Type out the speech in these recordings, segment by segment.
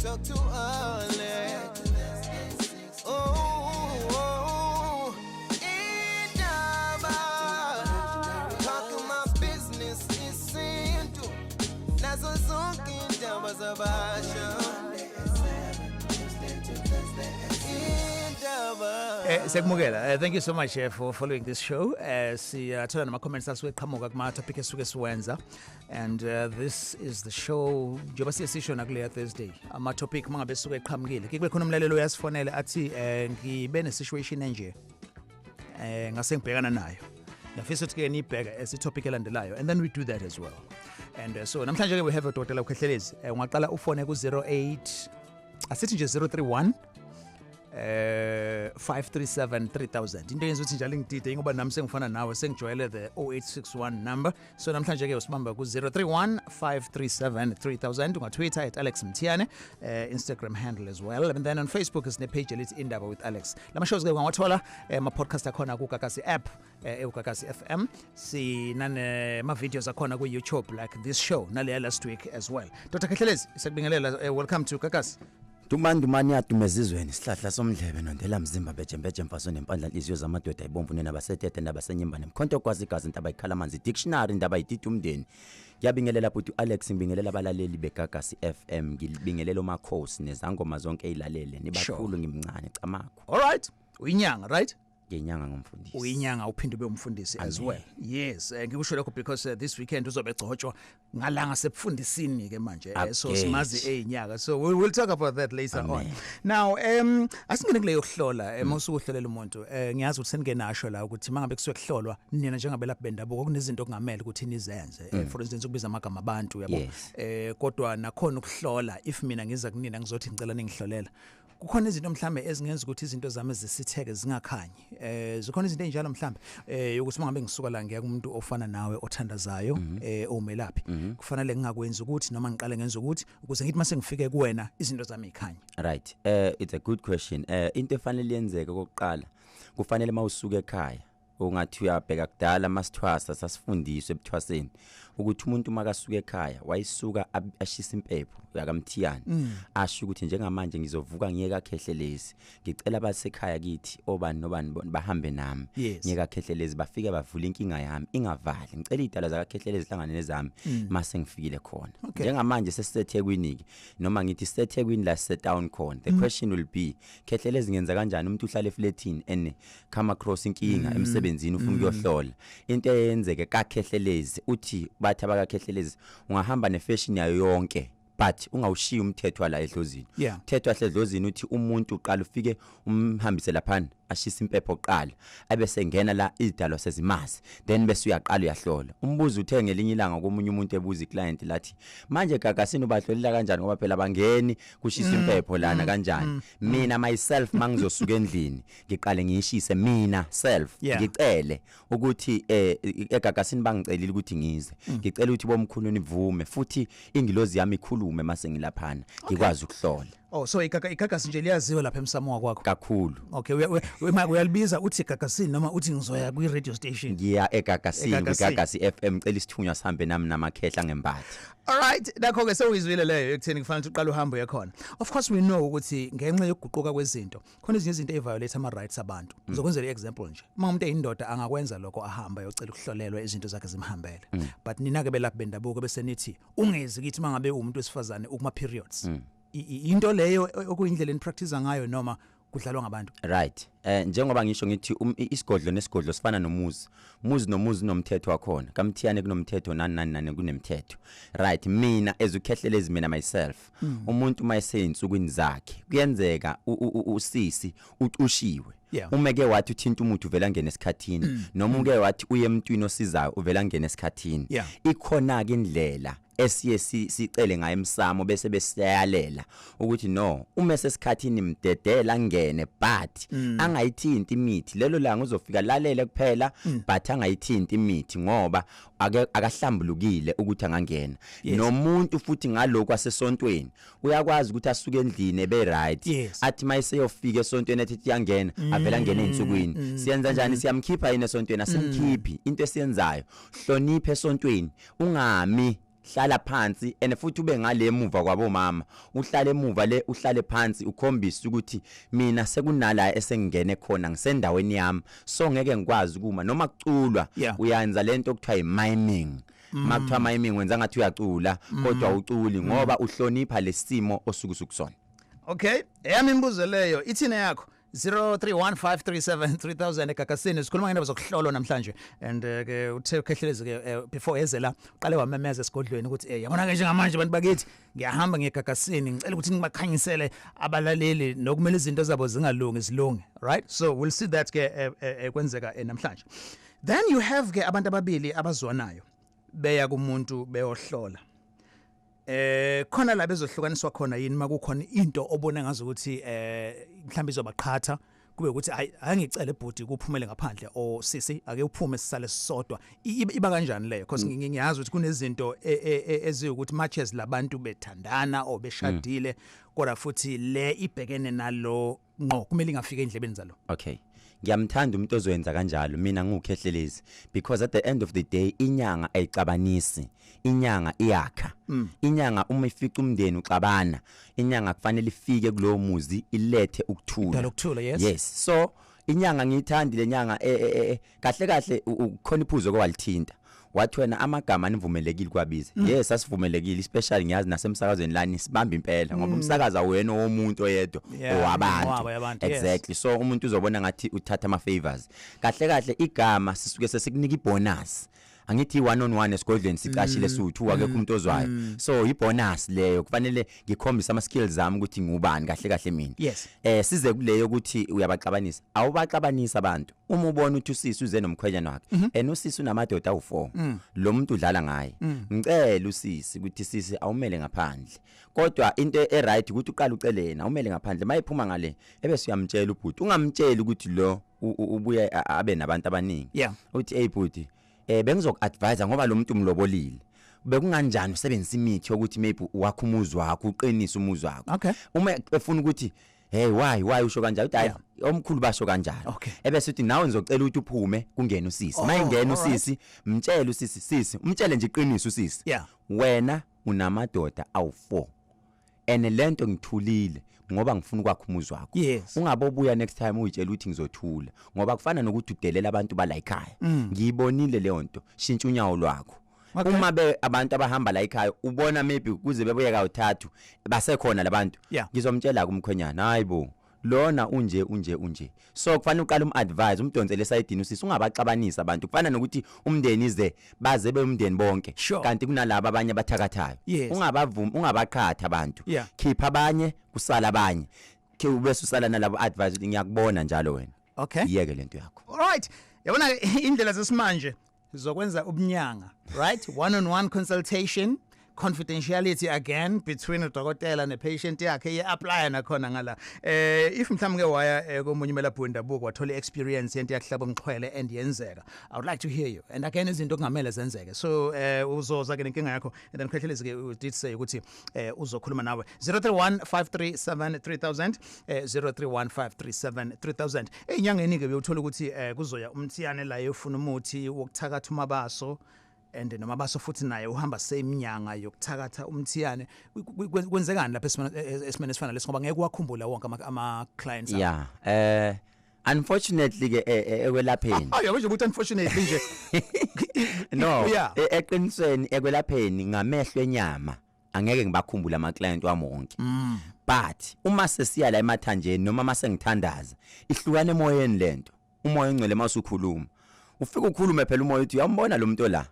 Talk to Alex. Oh, indaba. Talk my business isintu. Nazo zonke indaba zabasha. Indaba. Siyakumukela. Thank you so much for following this show. Siyathola nama comments asuke eqhamuka kuma topic esuke siwenza. And this is the show njengoba siye sisho nakuleya Thursday. Ama topic mangabe suke eqhamukile. Kube khona umlaleli uyasifonela athi ngibe ne situation enje. Ngase ngibhekana nayo. Ngiyafisa ukuthi ke nibheke as i-topic elandelayo, and then we do that as well. And so namhlanje ke we have a Dr. Khehlelezi. Ungaqala ufone ku 08, asithi nje 031 537 3000. Into yenza ukuthi njalo ngidide ngoba nami sengifana nawe, sengijwayele the 0861 number. So namhlanje ke usibamba ku 031 537 3000. Unga-Twitter @AlexMthiyane, Instagram handle as well, and then on Facebook is ne-page elithi Indaba with Alex. Lama shows ke ungawathola ama podcast akhona ku Gagasi app, eUgagasi FM. Sinane ma videos akhona ku YouTube, like this show nale last week as well. Dr Khehlelezi, sikubingelela, welcome to Gagasi. Dumani, dumani, yadumezizweni, sihlahla somdlebe nondela mzimba, beje mfaso nempandla, inhliziyo zamadoda ibomvu, nina basetete nabasenyimba, nemkhonto kwazi igazi, intaba ikhala amanzi, dictionary, indaba idida umndeni. Ngiyabingelela bhuti Alex, ngibingelela abalaleli beGagasi FM, ngibingelela omakhosi nezangoma zonke ezilalele, nibakhulu, ngimncane, camakho. All right, uyinyanga, right? Ngenyanga ngomfundisi. Uyinyanga, uphinde ube umfundisi as well. Yes, ngikusho lokho because this weekend uzobe egcotshwa ngalanga sebufundisini ke manje, so Update. simazi eyinyaka, so we will talk about that later Amen. on. Now asingene kuleyo kuhlola, mawusuke uhlolela umuntu, ngiyazi ukuthi senikenasho la ukuthi mangabe kusuke kuhlolwa nina njengabelaphi bendabuko kunezinto okungamele ukuthi nizenze, for instance ukubiza amagama abantu, yabo. Yes. Kodwa nakhona ukuhlola, if mina ngiza kunina ngizothi ngicela ningihlolela, kukhona izinto mhlambe ezingenza ukuthi izinto zami zisitheke, zingakhanyi. Zikhona izinto ezinjalo mhlambe ukuthi mangabe ngisuka la ngiya kumuntu ofana nawe othandazayo, omelaphi, kufanele ngingakwenzi ukuthi noma ngiqale ngenza ukuthi ukuze ngithi mase ngifike kuwena izinto zami ikhanye? Right, it's a good question. Into efanele yenzeke kokuqala, kufanele mawusuka ekhaya, ungathi uyabheka kudala masithwasa sasifundiswe ebuthwaseni ukuthi umuntu makasuka ekhaya wayisuka ashisa impepho yakamthiyane, asho ukuthi njengamanje ngizovuka ngiye kaKhehlelezi, ngicela abasekhaya kithi obani nobani bahambe nami ngiye kaKhehlelezi, bafike bavula inkinga yami ingavali, ngicela idala zakaKhehlelezi zihlangane nezami mase ngifikile khona. Njengamanje sesiseThekwini ke, noma ngithi siseThekwini la sise town khona. The question will be, Khehlelezi ngenza kanjani umuntu uhlala eflatini and come across inkinga emsebenzini, ufuna ukuyohlola? Into eyenzeke kaKhehlelezi uthi bathi abakaKhehlelezi ungahamba nefashion yayo yonke, but ungawushiya umthetho wala edlozini. Umthetho wasedlozini uthi umuntu uqala ufike umhambise laphana, ashisa impepho oqala, abese ngena la izidalwa sezimazi, then bese uyaqala uyahlola. Umbuzo uthe ngelinye ilanga komunye umuntu ebuza iclient lathi, manje Gagasini ubahlolela kanjani ngoba phela bangeni kushisa impepho lana kanjani? Mina myself mangizosuka endlini ngiqale ngiyishise mina self, ngicele ukuthi eGagasini bangicelile ukuthi ngize, ngicela ukuthi bomkhulu nivume futhi ingilozi yami ikhulume mase ngilaphana, ngikwazi ukuhlola. Oh, so igagasi nje liyaziwa lapha emsamo wakwakho? Kakhulu. Okay, uyalibiza uthi Gagasini noma uthi ngizoya kwi radio station? Ngiya eGagasini. Egagasini. KwiGagasi FM, ngicela isithunywa sihambe nami namakhehla ngembathi. All right, nakho ke sewuyizwile leyo ekutheni kufanele uqale uhambe uyekhona. Of course we know ukuthi ngenxa yokuguquka kwezinto khona ezinye izinto eviolate ama rights abantu. Ngizokwenzela iexample nje. Uma umuntu eyindoda angakwenza lokho, ahamba ayocela ukuhlolelwa, izinto zakhe zimhambele. But nina ke belaphi bendabuko bese nithi ungezi kithi mangabe umuntu wesifazane ukuma periods. Into leyo okuyindlela enipractice ngayo noma kudlalwa ngabantu? Right, njengoba ngisho ngithi isigodlo nesigodlo sifana nomuzi, umuzi nomuzi unomthetho wakhona. Kamthiyane kunomthetho, nani nani nani kunemthetho. Right, mina as uKhehlelezi, mina myself, umuntu mayeseyinsukwini zakhe kuyenzeka usisi ucushiwe, uma ke wathi uthinta umuthi uvela ngene esikhathini, noma uke wathi uye emntwini osizayo uvela ngene esikhathini. Ikhona ke indlela esiye sicele ngayo emsamo bese besiyalela ukuthi no, uma sesikhathini mdedela ngene, but angayithinti imithi lelo langa, uzofika lalele kuphela, but angayithinti imithi ngoba ake akahlambulukile ukuthi angangena. Nomuntu futhi ngalokho asesontweni uyakwazi ukuthi asuke endlini ebe right, athi mayeseyofika esontweni ethi iyangena, avela ngene einsukwini. Siyenza njani? Siyamkhipha yini esontweni? Asimkhiphi. Into esiyenzayo, hloniphe esontweni, ungami. Hlala phansi and futhi ube ngale emuva kwabomama, uhlale emuva le, uhlale phansi, ukhombise ukuthi mina sekunala esengingene khona, ngisendaweni yami, so ngeke ngikwazi ukuma noma kuculwa. Uyanza lento okuthiwa i-miming. Makuthiwa miming, wenza ngathi uyacula kodwa uculi, ngoba uhlonipha lesimo osuke usukusona. Okay, eyami imibuzo leyo. Ithina yakho? 0315373000 eGagasini. Sikhuluma ngendaba zokuhlolwa namhlanje and ke uthe uKhehlelezi ke before eze la, uqale wamemeza esigodlweni ukuthi yabona ke, njengamanje abantu bakithi, ngiyahamba ngeGagasini, ngicela ukuthi nibakhanyisele abalaleli nokumele izinto zabo zingalungi zilunge, right? So we'll see that ke kwenzeka namhlanje. Then you have ke abantu ababili abazwanayo beya kumuntu beyohlola. Khona la bezohlukaniswa khona yini makukhona into obona ngazo ukuthi mhlawumbe izobaqhatha, kube ukuthi hayi, angicele bhuti kuphumele ngaphandle, o sisi ake uphume sisale sisodwa? Iba kanjani leyo? Because ngiyazi ukuthi kunezinto eziwukuthi matches labantu bethandana or beshadile, kodwa futhi le ibhekene nalo ngqo, kumele ingafika endlebeni zalo. Okay, ngiyamthanda umuntu ozoyenza kanjalo. Mina ngiwuKhehlelezi because at the end of the day inyanga ayixabanisi, inyanga iyakha. Inyanga uma ifica umndeni uxabana, inyanga kufanele ifike kulowo muzi ilethe ukuthula. Idala ukuthula, yes. Yes, so inyanga ngiyithandi le nyanga kahle kahle ukhona iphuzo kwalithinta, wathi wena amagama anivumelekile kwabiza. Yes, asivumelekile, especially ngiyazi nasemsakazweni lani sibamba impela, ngoba umsakazo awuyena womuntu oyedwa, owabantu. Owabo yabantu, yes. Exactly, so umuntu uzobona ngathi uthatha ama favors. Kahle kahle igama sisuke sesikunika ibonus. Angithi one on one esigodlweni sicashile, siwu2, akekho umuntu ozwayo, so ibonus leyo kufanele ngikhombise ama skills ami ukuthi ngubani kahle kahle mina. Size kuleyo ukuthi uyabaxabanisa, awubaxabanisa abantu. Uma ubona ukuthi usisi uze nomkhwenyana wakhe and usisi unamadoda awu4, lo muntu udlala ngaye, ngicela usisi ukuthi sisi awumele ngaphandle. Kodwa into e right ukuthi uqale ucele yena awumele ngaphandle. Mayiphuma ngale ebese uyamtshela ubhuti. Ungamtsheli ukuthi lo ubuye abe nabantu abaningi. Uthi, "Hey bhuti, bengizoku-advise ngoba lo muntu umlobolile, bekunganjani usebenzisa imithi yokuthi maybe wakho umuzi wakho, uqinise umuzi wakho?" Uma efuna ukuthi, "Hey, why usho kanjalo?" Uthi, "Hayi, omkhulu basho kanjalo." Ebese uthi, "Nawe ngizocela ukuthi uphume kungene usisi." Mayingena usisi, mtshele usisi, sisi, umtshele nje iqiniso usisi. "Wena unamadoda awu4 and lento ngithulile ngoba ngifuna ukwakha umuzi wakho. Ungabobuya next time uyitshela ukuthi ngizothula, ngoba kufana nokuthi udelela abantu bala ekhaya. Ngiyibonile leyo nto. Shintsha unyawo lwakho." Uma be abantu abahamba la ekhaya ubona maybe kuze bebuye kawuthathu basekhona labantu, ngizomtshela kumkhwenyana, hayibo, lona unje, unje, unje. So kufanele uqale umadvise, umdonsele esayidini usisi, ungabaxabanisa abantu. Kufana nokuthi umndeni ize baze beumndeni bonke, kanti kunalabo abanye abathakathayo. Ungabavumi, ungabaqhatha abantu. Khipha abanye, kusala abanye, ke ubese usala nalabo, advise ukuthi ngiyakubona njalo wena. Iyeke lento yakho. Alright. Yabona ke indlela zesimanje zokwenza ubunyanga, right? One on one consultation, confidentiality again between udokotela nepatient yakhe ye apply nakhona ngala. If mhlawumbe ke waya komunye umelaphi wendabuko wathola experience yento yakuhlaba umxhwele and yenzeka, I would like to hear you. And again, izinto okungamele zenzeke. So uzoza ke nenkinga yakho and then Khehlelezi ke did say ukuthi uzokhuluma nawe. 031537 3000, 031537 3000. Enyangeni ke uyothola ukuthi kuzoya umthiyane la efuna umuthi wokuthakatha uMabaso, and noMabaso futhi naye uhamba same nyanga yokuthakatha umthiyane. Kwenzekani lapha esimene esifana lesi, ngoba ngeke wakhumbula wonke ama clients akho? Yeah, unfortunately ke ekwelapheni Ayo, yabo nje ukuthi unfortunately nje. No, eqinisweni ekwelapheni ngamehlo enyama angeke ngibakhumbule ama client wami wonke, but uma sesiya la emathanjeni noma mase ngithandaza, ihlukane emoyeni lento. Umoya ongcwele masukhuluma, ufika ukhulume phela umoya uthi, "Uyambona lo muntu la,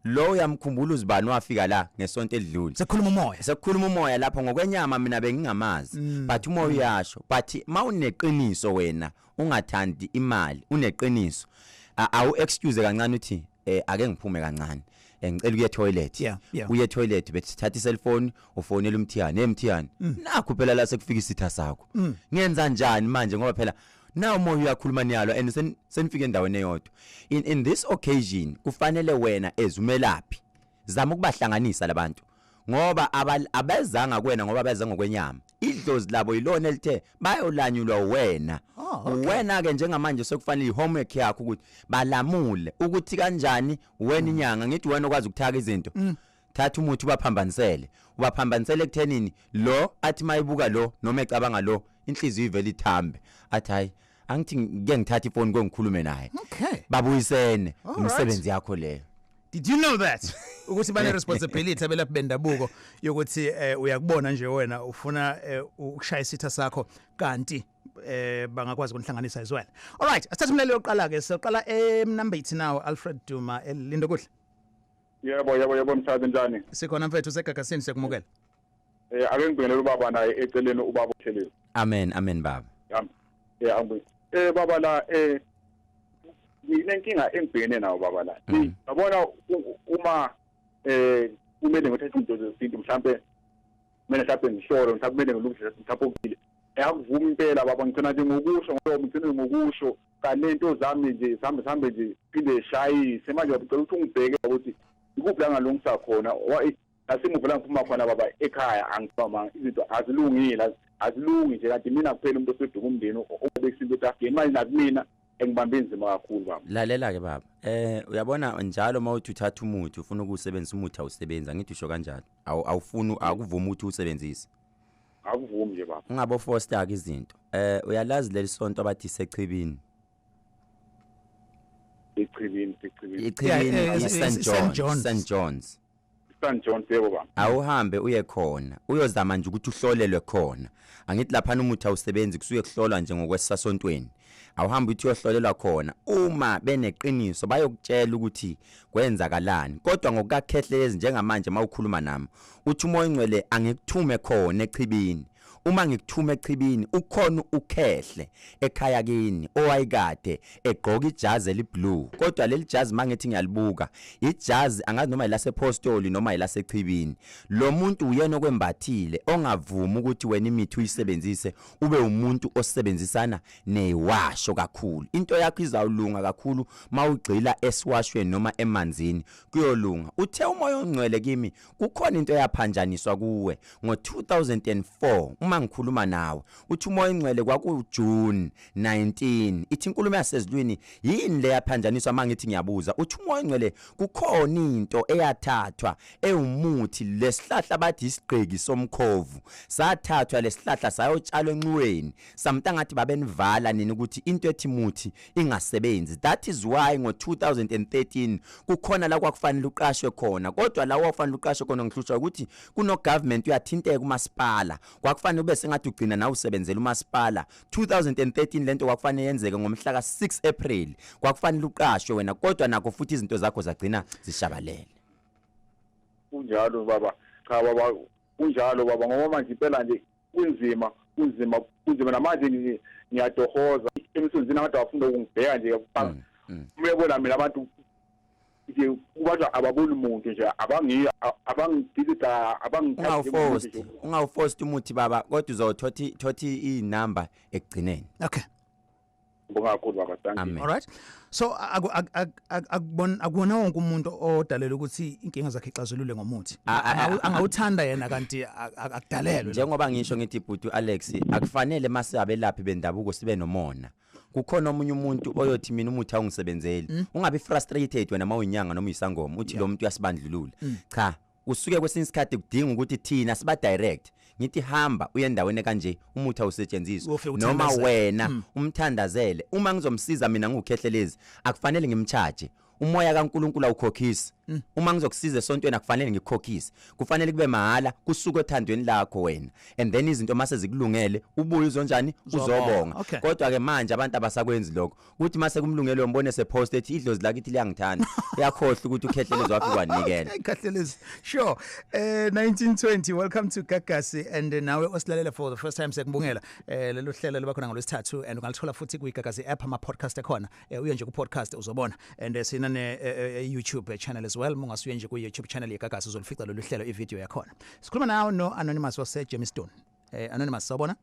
lo uyamkhumbula uzibani wafika la ngesonto elidlule?" Sekukhuluma umoya. Sekukhuluma umoya lapho. Ngokwenyama mina bengingamazi, but umoya uyasho. But mawuneqiniso wena, ungathandi imali, uneqiniso, awu excuse kancane, uthi, "Ake ngiphume kancane, ngicela ukuya toilet." Uye toilet, bethi thatha icellphone, ufonela umthiyane. "Emthiyane, nakho phela la sekufika isitha sakho, ngenza njani manje?" Ngoba phela na umoya uyakhuluma niyalo and senifike endaweni eyodwa. In this occasion kufanele wena as umelaphi zama ukubahlanganisa labantu, ngoba abezanga kuwena ngoba beze ngokwenyama. Idlozi labo yilona elithe bayolanyulwa wena. Oh, okay. Wena ke njengamanje sekufanele i-homework yakho ukuthi balamule ukuthi kanjani. Wena inyanga, ngithi wena okwazi ukuthaka izinto. Thatha umuthi ubaphambanisele, ubaphambanisele ekuthenini lo athi mayibuka lo noma ecabanga lo, inhliziyo ivele ithambe, athi hayi, angithi ngike ngithathe ifoni kongikhulume naye. Babuyisene. Imisebenzi yakho leyo. Did you know that ukuthi bane responsibility abelaphi bendabuko yokuthi uyakubona nje wena ufuna ukushaya isitha sakho, kanti bangakwazi ukunhlanganisa as well? All right, asithathe umlaleli oqala ke, siqala eNumber 8 now, Alfred Duma, eLindokuhle. Yebo, mthathe, njani? Sikhona mfethu, segagasini, siyakumukela. Ake ngibingelele ubaba naye eceleni, ubaba uThelezi. Amen, amen baba. Yami. Angibuye. Baba la, nginenkinga engibhekene nayo baba la. Yabona, uma kumele ngithathe izinto zesintu, mhlambe kumele mhlawumbe ngihlole, mhlawumbe kumele ngilungise mhlawumbe okuthile. Akuvumi impela baba, ngigcina nje ngokusho, ngoba ngigcina ngokusho kanento zami nje sihambe sihambe nje phinde shayise. Manje ngicela ukuthi ungibheke ukuthi ikuphi la ngalungisa khona. Nasemuva la ngiphuma khona baba, ekhaya angibama, izinto azilungile, azilungi nje, kanti mina kuphela umuntu oseduka umndeni obeka isinto etafuleni. Manje nakumina engibambe inzima kakhulu baba. Lalela ke baba, uyabona njalo mawuthi uthatha umuthi ufuna ukuwusebenzisa, umuthi awusebenza, ngithi usho kanjalo, awufuni, akuvumi ukuthi usebenzise. Akuvumi nje baba. Ungabo foster ke izinto. Uyalazi leli sonto abathi sechibini? Echibini, sechibini. Ichibini. Yeah, i-St St. John's. John's. St John's. St John, yebo baba. Awuhambe uye khona, uyozama nje ukuthi uhlolelwe khona. Angithi laphana umuthi awusebenzi, kusuke kuhlolwa nje ngokwesisasontweni. Awuhambe uthi uyohlolelwa khona, uma beneqiniso bayokutshela ukuthi kwenzakalani. Kodwa ngokukakhehlelezi njengamanje mawukhuluma nami, uthi uMoya oNgcwele angikuthume khona echibini. Uma ngikuthuma echibini, ukhona ukhehle ekhaya kini owayikade egqoka ijazi eliblue, kodwa leli jazi mangithi ngiyalibuka, ijazi angazi noma ilasepostoli noma ilasechibini. Lo muntu uyena okwembathile ongavumi ukuthi wena imithi uyisebenzise, ube umuntu osebenzisana neziwasho kakhulu. Into yakho izawulunga kakhulu mawugcila esiwashweni noma emanzini, kuyolunga. Uthe uMoya oNgcwele kimi kukhona into eyaphanjaniswa kuwe ngo2004. Uma ngikhuluma nawe, uthi uMoya oNgcwele kwaku June 19. Ithi inkulumo yasezulwini, yini le yaphanjaniswa? Mangithi ngiyabuza, uthi uMoya oNgcwele kukhona into eyathathwa ewumuthi, lesihlahla bathi isigqiki somkhovu. Sathathwa lesihlahla sayotshalwa enxiweni. Samntangathi babenivala nini ukuthi into ethi muthi ingasebenzi. That is why ngo2013 kukhona la kwakufanele uqashwe khona, kodwa la wafanele uqashwe khona ngihlushwa ukuthi kuno government uyathinteka umasipala, kwakufanele ube sengathi ugcina nawe usebenzela umasipala. 2013 lento kwakufanele yenzeke ngomhla ka6 April, kwakufanele uqashwe wena, kodwa nakho futhi izinto zakho zagcina zishabalele. Kunjalo baba, cha baba, kunjalo baba, ngoba manje impela nje kunzima, kunzima, kunzima. Namanje ngiyadohoza emsebenzini, abantu abafunda ukungibheka nje. Uyabona mina, abantu nje kubantu ababoni umuntu nje, abangiyo abangididida, abangithathi. Ungawufosti, ungawufosti umuthi baba, kodwa uzowuthothi thothi inamba ekugcineni. Okay. Ngibonga kakhulu baba, thank you. Amen. All right, so akuwona wonke umuntu odalela ukuthi inkinga zakhe ixazulule ngomuthi. Angawuthanda yena kanti akudalelwe. Njengoba ngisho ngithi bhuti Alex, akufanele mase abelaphi bendabuko sibe nomona. Kukhona omunye umuntu oyothi mina umuthi awungisebenzeli. Ungabi frustrated wena mawuyinyanga noma uyisangoma, uthi lo muntu uyasibandlulula. Cha, usuke kwesinye isikhathi kudinga ukuthi thina siba direct, ngithi hamba uye endaweni kanje, umuthi awusetshenziswa, Ufike noma uthandazele. wena umthandazele. Uma ngizomsiza mina ngukhehlelezi, akufanele ngimcharge. Umoya kaNkuluNkulu awukhokhisi. Uma ngizokusiza esontweni akufanele ngikukhokhise, kufanele kube mahala, kusuke othandweni lakho wena, and then izinto mase zikulungele ubuye uzonjani? Uzobonga. Uzobonga. Kodwa ke manje abantu abasakwenzi lokho, kuthi mase kumlungele umbone sepost ethi idlozi lakithi liyangithanda, uyakhohlwa ukuthi ukhehlelezi wafika wanikela. Okay, Khehlelezi. Sure. 1920, welcome to Gagasi, and nawe osilalela for the first time, siyakubongela. Lelo hlelo liba khona ngolwesithathu and ungalithola futhi kwi Gagasi app, ama podcast ekhona. Uye nje ku podcast uzobona, and sina ne YouTube channel as well. Mungasuye nje ku YouTube channel yeGagasi uzolifica lolu hlelo, i video yakhona. Sikhuluma nawe no Anonymous wase Germiston. Anonymous, sawubona.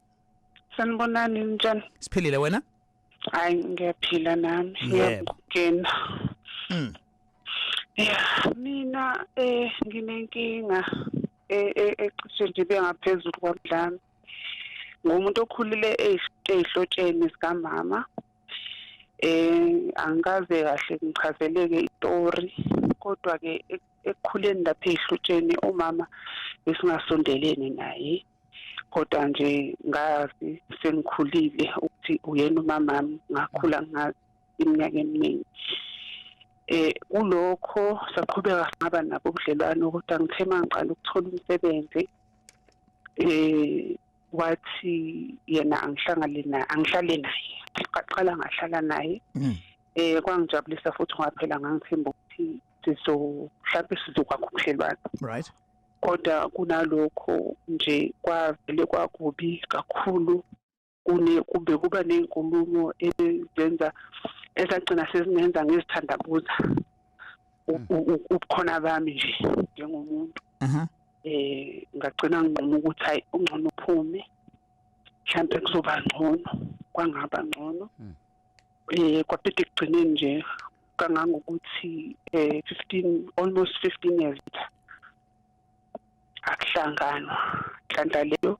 Sanibonani, njani? Siphilile, wena? Hayi, ngiyaphila nami. Yebo. Ngiyakugena. Yeah, mina nginenkinga ecishe nje bengaphezulu kwamdlami. Ngumuntu okhulile ezihlotsheni sikamama. Angikaze kahle ngichazeleke istory, kodwa ke ekukhuleni Ekukhuleni lapha ehlutsheni umama besingasondelene naye, kodwa nje ngazi sengikhulile ukuthi uyena umamami, ngakhula ngazi iminyaka eminingi. Kulokho saqhubeka singaba nabo ubudlelwano, kodwa ngithe mangiqala ukuthola umsebenzi wathi yena angihlangane naye, angihlale naye. Qala ngahlala naye. Kwangijabulisa futhi ngaphela ngangithemba ukuthi mhlawumbe sizokwakha ubudlelwano. Right. Kodwa kunalokho nje kwavele kwakubi kakhulu, kube kuba nenkulumo ezenza esagcina sezingenza ngizithandabuza ubukhona bami nje njengomuntu. Ngagcina nginquma ukuthi hayi ungcono uphume, mhlawumbe kuzoba ngcono. Kwangaba ngcono. Kwaphethe ekugcineni nje kangangokuthi 15 almost 15 years akuhlanganwa nhlanhla leyo,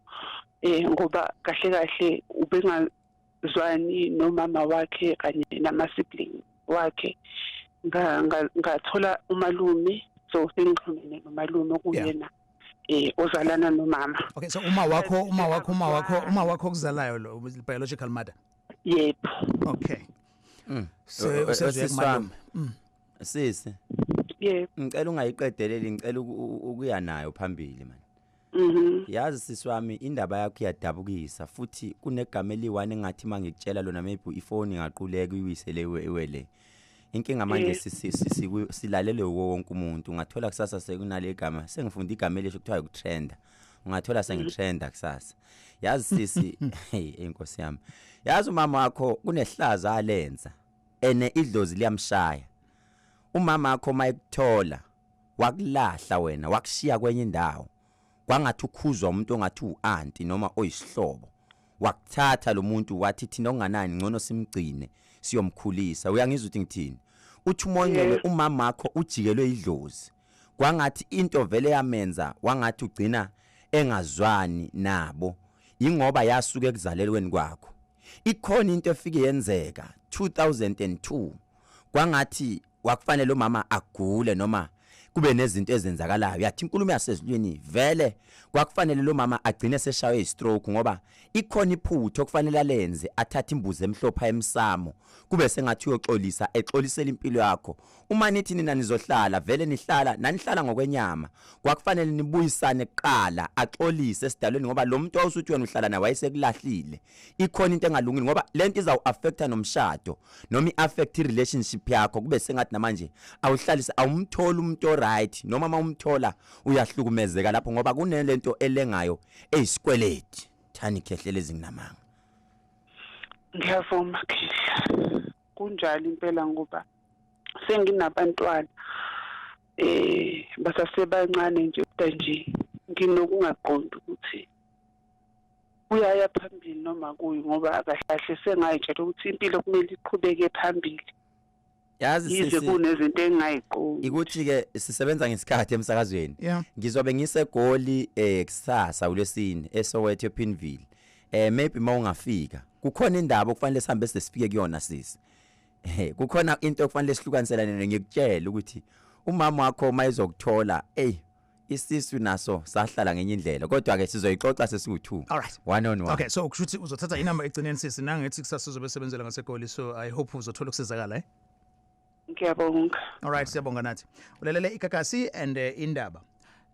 ngoba kahle kahle ubengazwani nomama wakhe kanye nama sibling wakhe. Ngathola umalume, so sengixhumene nomalume okuyena ozalana nomama. Okay, so uma wakho okuzalayo lo biological mother. Yebo. Okay. So usezoya kumalume. Sisi. Yebo. Ngicela ungayiqedeleli, ngicela ukuya nayo phambili man. Yazi sisi wami, indaba yakho iyadabukisa futhi kunegama eliyi-1 engathi mangikutshela lona maybe ifoni ingaquleka uyiwise le iwele. Inkinga manje silalele wonke umuntu, ungathola kusasa sekunale gama, sengifunda igama elisho kuthiwa ukutrenda. Ungathola sengitrenda kusasa. Yazi sisi, hey inkosi yami. Yazi umama wakho kunehlaza alenza ene idlozi liyamshaya. Umama wakho mayekuthola wakulahla wena, wakushiya kwenye indawo. Kwangathi ukhuzwa umuntu ongathi uanti noma oyisihlobo. Wakuthatha lo muntu wathi thina onganani ngcono simgcine siyomkhulisa. Uyangizwa ukuthi ngithini? Uthi uMongcwele umama wakho ujikelwe idlozi. Kwangathi into vele yamenza wangathi ugcina engazwani nabo ingoba yasuka ekuzalelweni kwakho. Ikhona into efike yenzeka 2002 kwangathi wakufanele umama agule noma kube nezinto ezenzakalayo. Yathi inkulumo yasezulwini vele kwakufanele lo mama agcine seshawe istroke, ngoba ikhona iphutho okufanele alenze, athathe imbuzi emhlophe emsamo kube sengathi uyoxolisa, exolisela impilo yakho. Uma nithi nina nizohlala vele nihlala nanihlala ngokwenyama, kwakufanele nibuyisane kuqala, axolise esidalweni, ngoba lo muntu owusuthi wena uhlala naye wayesekulahlile. Ikhona into engalungile, ngoba lento izawu affecta nomshado noma iaffect relationship yakho, kube sengathi namanje awuhlalisa, awumthola umuntu right, noma mawumthola uyahlukumezeka lapho, ngoba kunelento elengayo eyisikweleti. Thani Khehlelezi nginamanga. Ngiyavuma Khehla, kunjalo impela, ngoba senginabantwana basasebancane nje, kodwa nje nginokungaqondi ukuthi uyaya phambili noma kuyi, ngoba kahle sengayitshela ukuthi impilo kumele iqhubeke phambili. Yazi sisi, kunezinto engayiqondi. Ukuthi ke sisebenza ngesikhathi emsakazweni. Ngizobe ngisegoli kusasa uLwesine eSoweto ePinville. Maybe mawungafika kukhona indaba okufanele sihambe sifike kuyona sisi. Kukhona into okufanele sihlukaniselane, ngikutshela ukuthi umama wakho mayizokuthola isisu naso sahlala ngenye indlela, kodwa ke sizoyixoxa sesiwu2. All right. 1 on 1. Okay, so kushuthi uzothatha inamba egcineni sisi, nangithi kusasa uzobe sebenzela ngaseGoli, so I hope uzothola ukusizakala. Ngiyabonga. All right, siyabonga nathi. Ulalele iGagasi and indaba.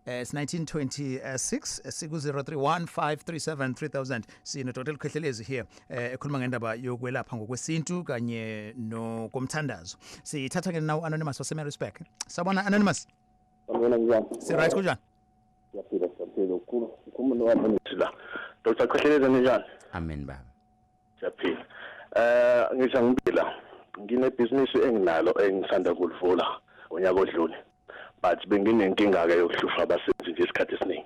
It's 1926 60315373000. Sino Dr. Khehlelezi here ekhuluma ngendaba yokwelapha ngokwesintu kanye nokomthandazo. Sithatha ke nawo Anonymous waseMaritzburg. Sabona Anonymous. Sanibona, njani? Si right, kunjani? Siyaphila, siyaphila. Ukhuluma no-Anonymous la. Dr. Khehlelezi ninjani? Amen baba. Siyaphila. Ngisho ngibila. Nginebhizinisi enginalo engisanda kulivula ngonyaka odlule, but benginenkinga ke yokuhlushwa abasebenzi nje isikhathi esiningi.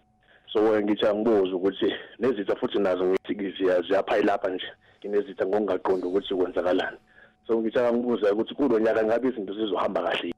So ngithi angibuze ukuthi nezitha futhi nazo ngithi ziyaphayilapha nje, nginezitha ngokungaqondi ukuthi kwenzakalani. So ngithi angibuze ukuthi kulo nyaka ngabe izinto zizohamba kahle?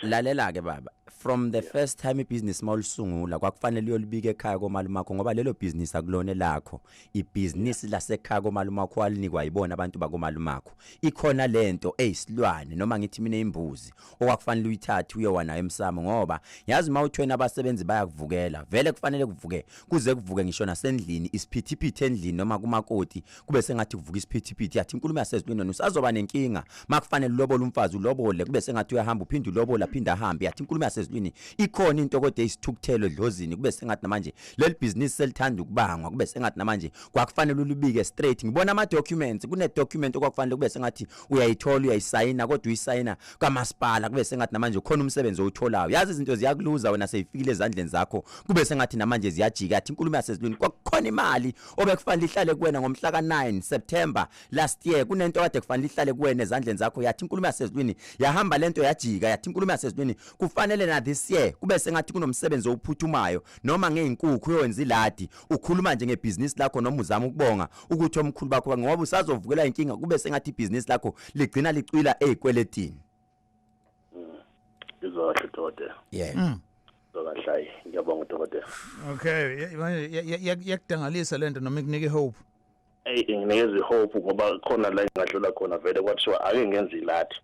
Lalela ke baba, From the first time ibhizinisi mawulisungula, kwakufanele uyolibika ekhaya komalume wakho, ngoba lelo bhizinisi akulona lakho, ibhizinisi lasekhaya komalume wakho, walinikwa yibona abantu bakomalume wakho. Ikhona lento eyisilwane, noma ngithi mina imbuzi, okwakufanele uyithathe uyowa nayo emsamo, ngoba yazi mawuthwena abasebenzi bayakuvukela. Vele kufanele kuvuke, kuze kuvuke ngisho nasendlini, isiphithiphithi endlini noma kumakoti, kube sengathi kuvuka isiphithiphithi. Yathi inkulumo yasezulwini, usazoba nenkinga makufanele ulobole umfazi, ulobole kube sengathi uyahamba, uphinde ulobola, aphinde ahambe. Yathi inkulumo yasezulwini, ikhona into kodwa eyisithukuthelo edlozini, kube sengathi namanje leli business selithanda ukubangwa, kube sengathi namanje kwakufanele ulibike straight. Ngibona ama documents, kune document okwakufanele kube sengathi uyayithola, uyayisayina, kodwa uyisayina kamasipala, kube sengathi namanje khona umsebenzi owutholayo. Yazi izinto ziyakuluza wena seyifikile ezandleni zakho, kube sengathi namanje ziyajika. Yathi inkulumo yasezulwini, kwakukhona imali obekufanele ihlale kuwena ngomhla ka9 September last year, kunento kade kufanele ihlale kuwena ezandleni zakho. Yathi inkulumo yasezulwini, yahamba lento yajika. Yathi inkulumo yasezulwini, kufanele na this year kube sengathi kunomsebenzi owuphuthumayo, noma ngeinkukhu uyowenza iladi, ukhuluma nje ngebhizinisi lakho, noma uzama ukubonga ukuthi omkhulu bakho, ngoba usazovukela inkinga, kube sengathi ibhizinisi lakho ligcina licwila ezikweletini. Ngizwa kahle, dokotela. Yeah. Ngizwa kahle, hayi, ngiyabonga, dokotela. Okay, manje yakudangalisa lento noma ikunike hope? Ey, inginikeza ihope, ngoba khona la engadlula khona vele kwathiwa ake ngenze iladi,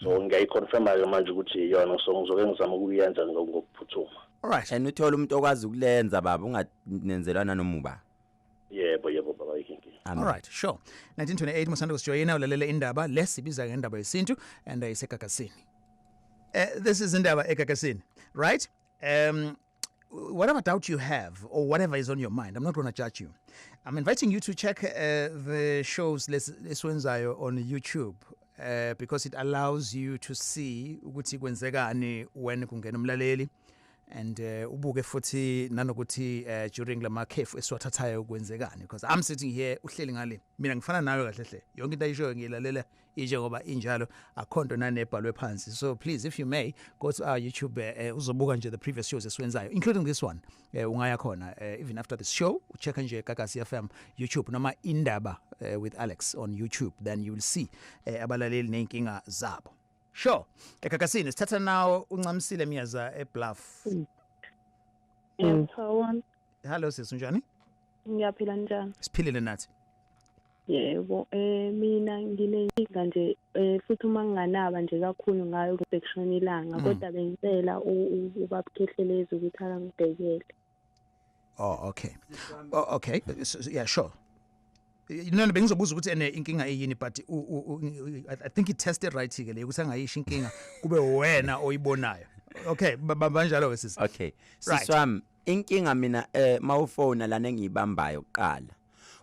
so ngiyayiconfirma-ke manje ukuthi iyona, so ngizoke ngizama ukuyenza ngokuphuthuma. All right. And uthola umuntu okwazi ukulenza, baba, unganenzelwana noma uba. Yebo, baba, ayikho inkinga. Amen. All right, sure. 1928, musanda kusijoyina, ulalele indaba lesibiza ngendaba yesintu and isegagasini. This is Indaba Egagasini, right? Whatever doubt you have or whatever is on your mind, I'm not going to judge you. I'm inviting you to check the shows lesiwenzayo on YouTube, because it allows you to see ukuthi kwenzekani when kungena umlaleli, and ubuke futhi nanokuthi during lama khefu esiwathathayo kwenzekani, because I'm sitting here, uhleli ngale, mina ngifana nawe kahle hle, yonke into ayishoyo ngiyilalela injengoba injalo, akhonto nanebhalwe phansi. So please, if you may, go to our YouTube, uzobuka nje the previous shows esiwenzayo, including this one. Ungaya khona even after this show, check nje Gagasi FM YouTube noma Indaba with Alex on YouTube, then you will see abalaleli nezinkinga zabo. Sure, egagasini sithatha nawo uNcamisile Miyaza eBluff. Sawubona. Hello sisi, unjani? Ngiyaphila, njani? Siphilile nathi. Yebo, mina nginenkinga nje, futhi uma nginganaba nje kakhulu ngayo kuze kushona ilanga, kodwa bengicela ubaba Khehlelezi ukuthi akangibhekele. Oh, okay. Oh, okay. So, yeah, sure. No, bengizobuza ukuthi ene inkinga eyini, but I think it tested right ke le ukuthi angayisho inkinga kube wena oyibonayo. Okay, banjalo ke sisi. Okay. Right. Siswami, inkinga mina mawufona lana engiyibambayo kuqala.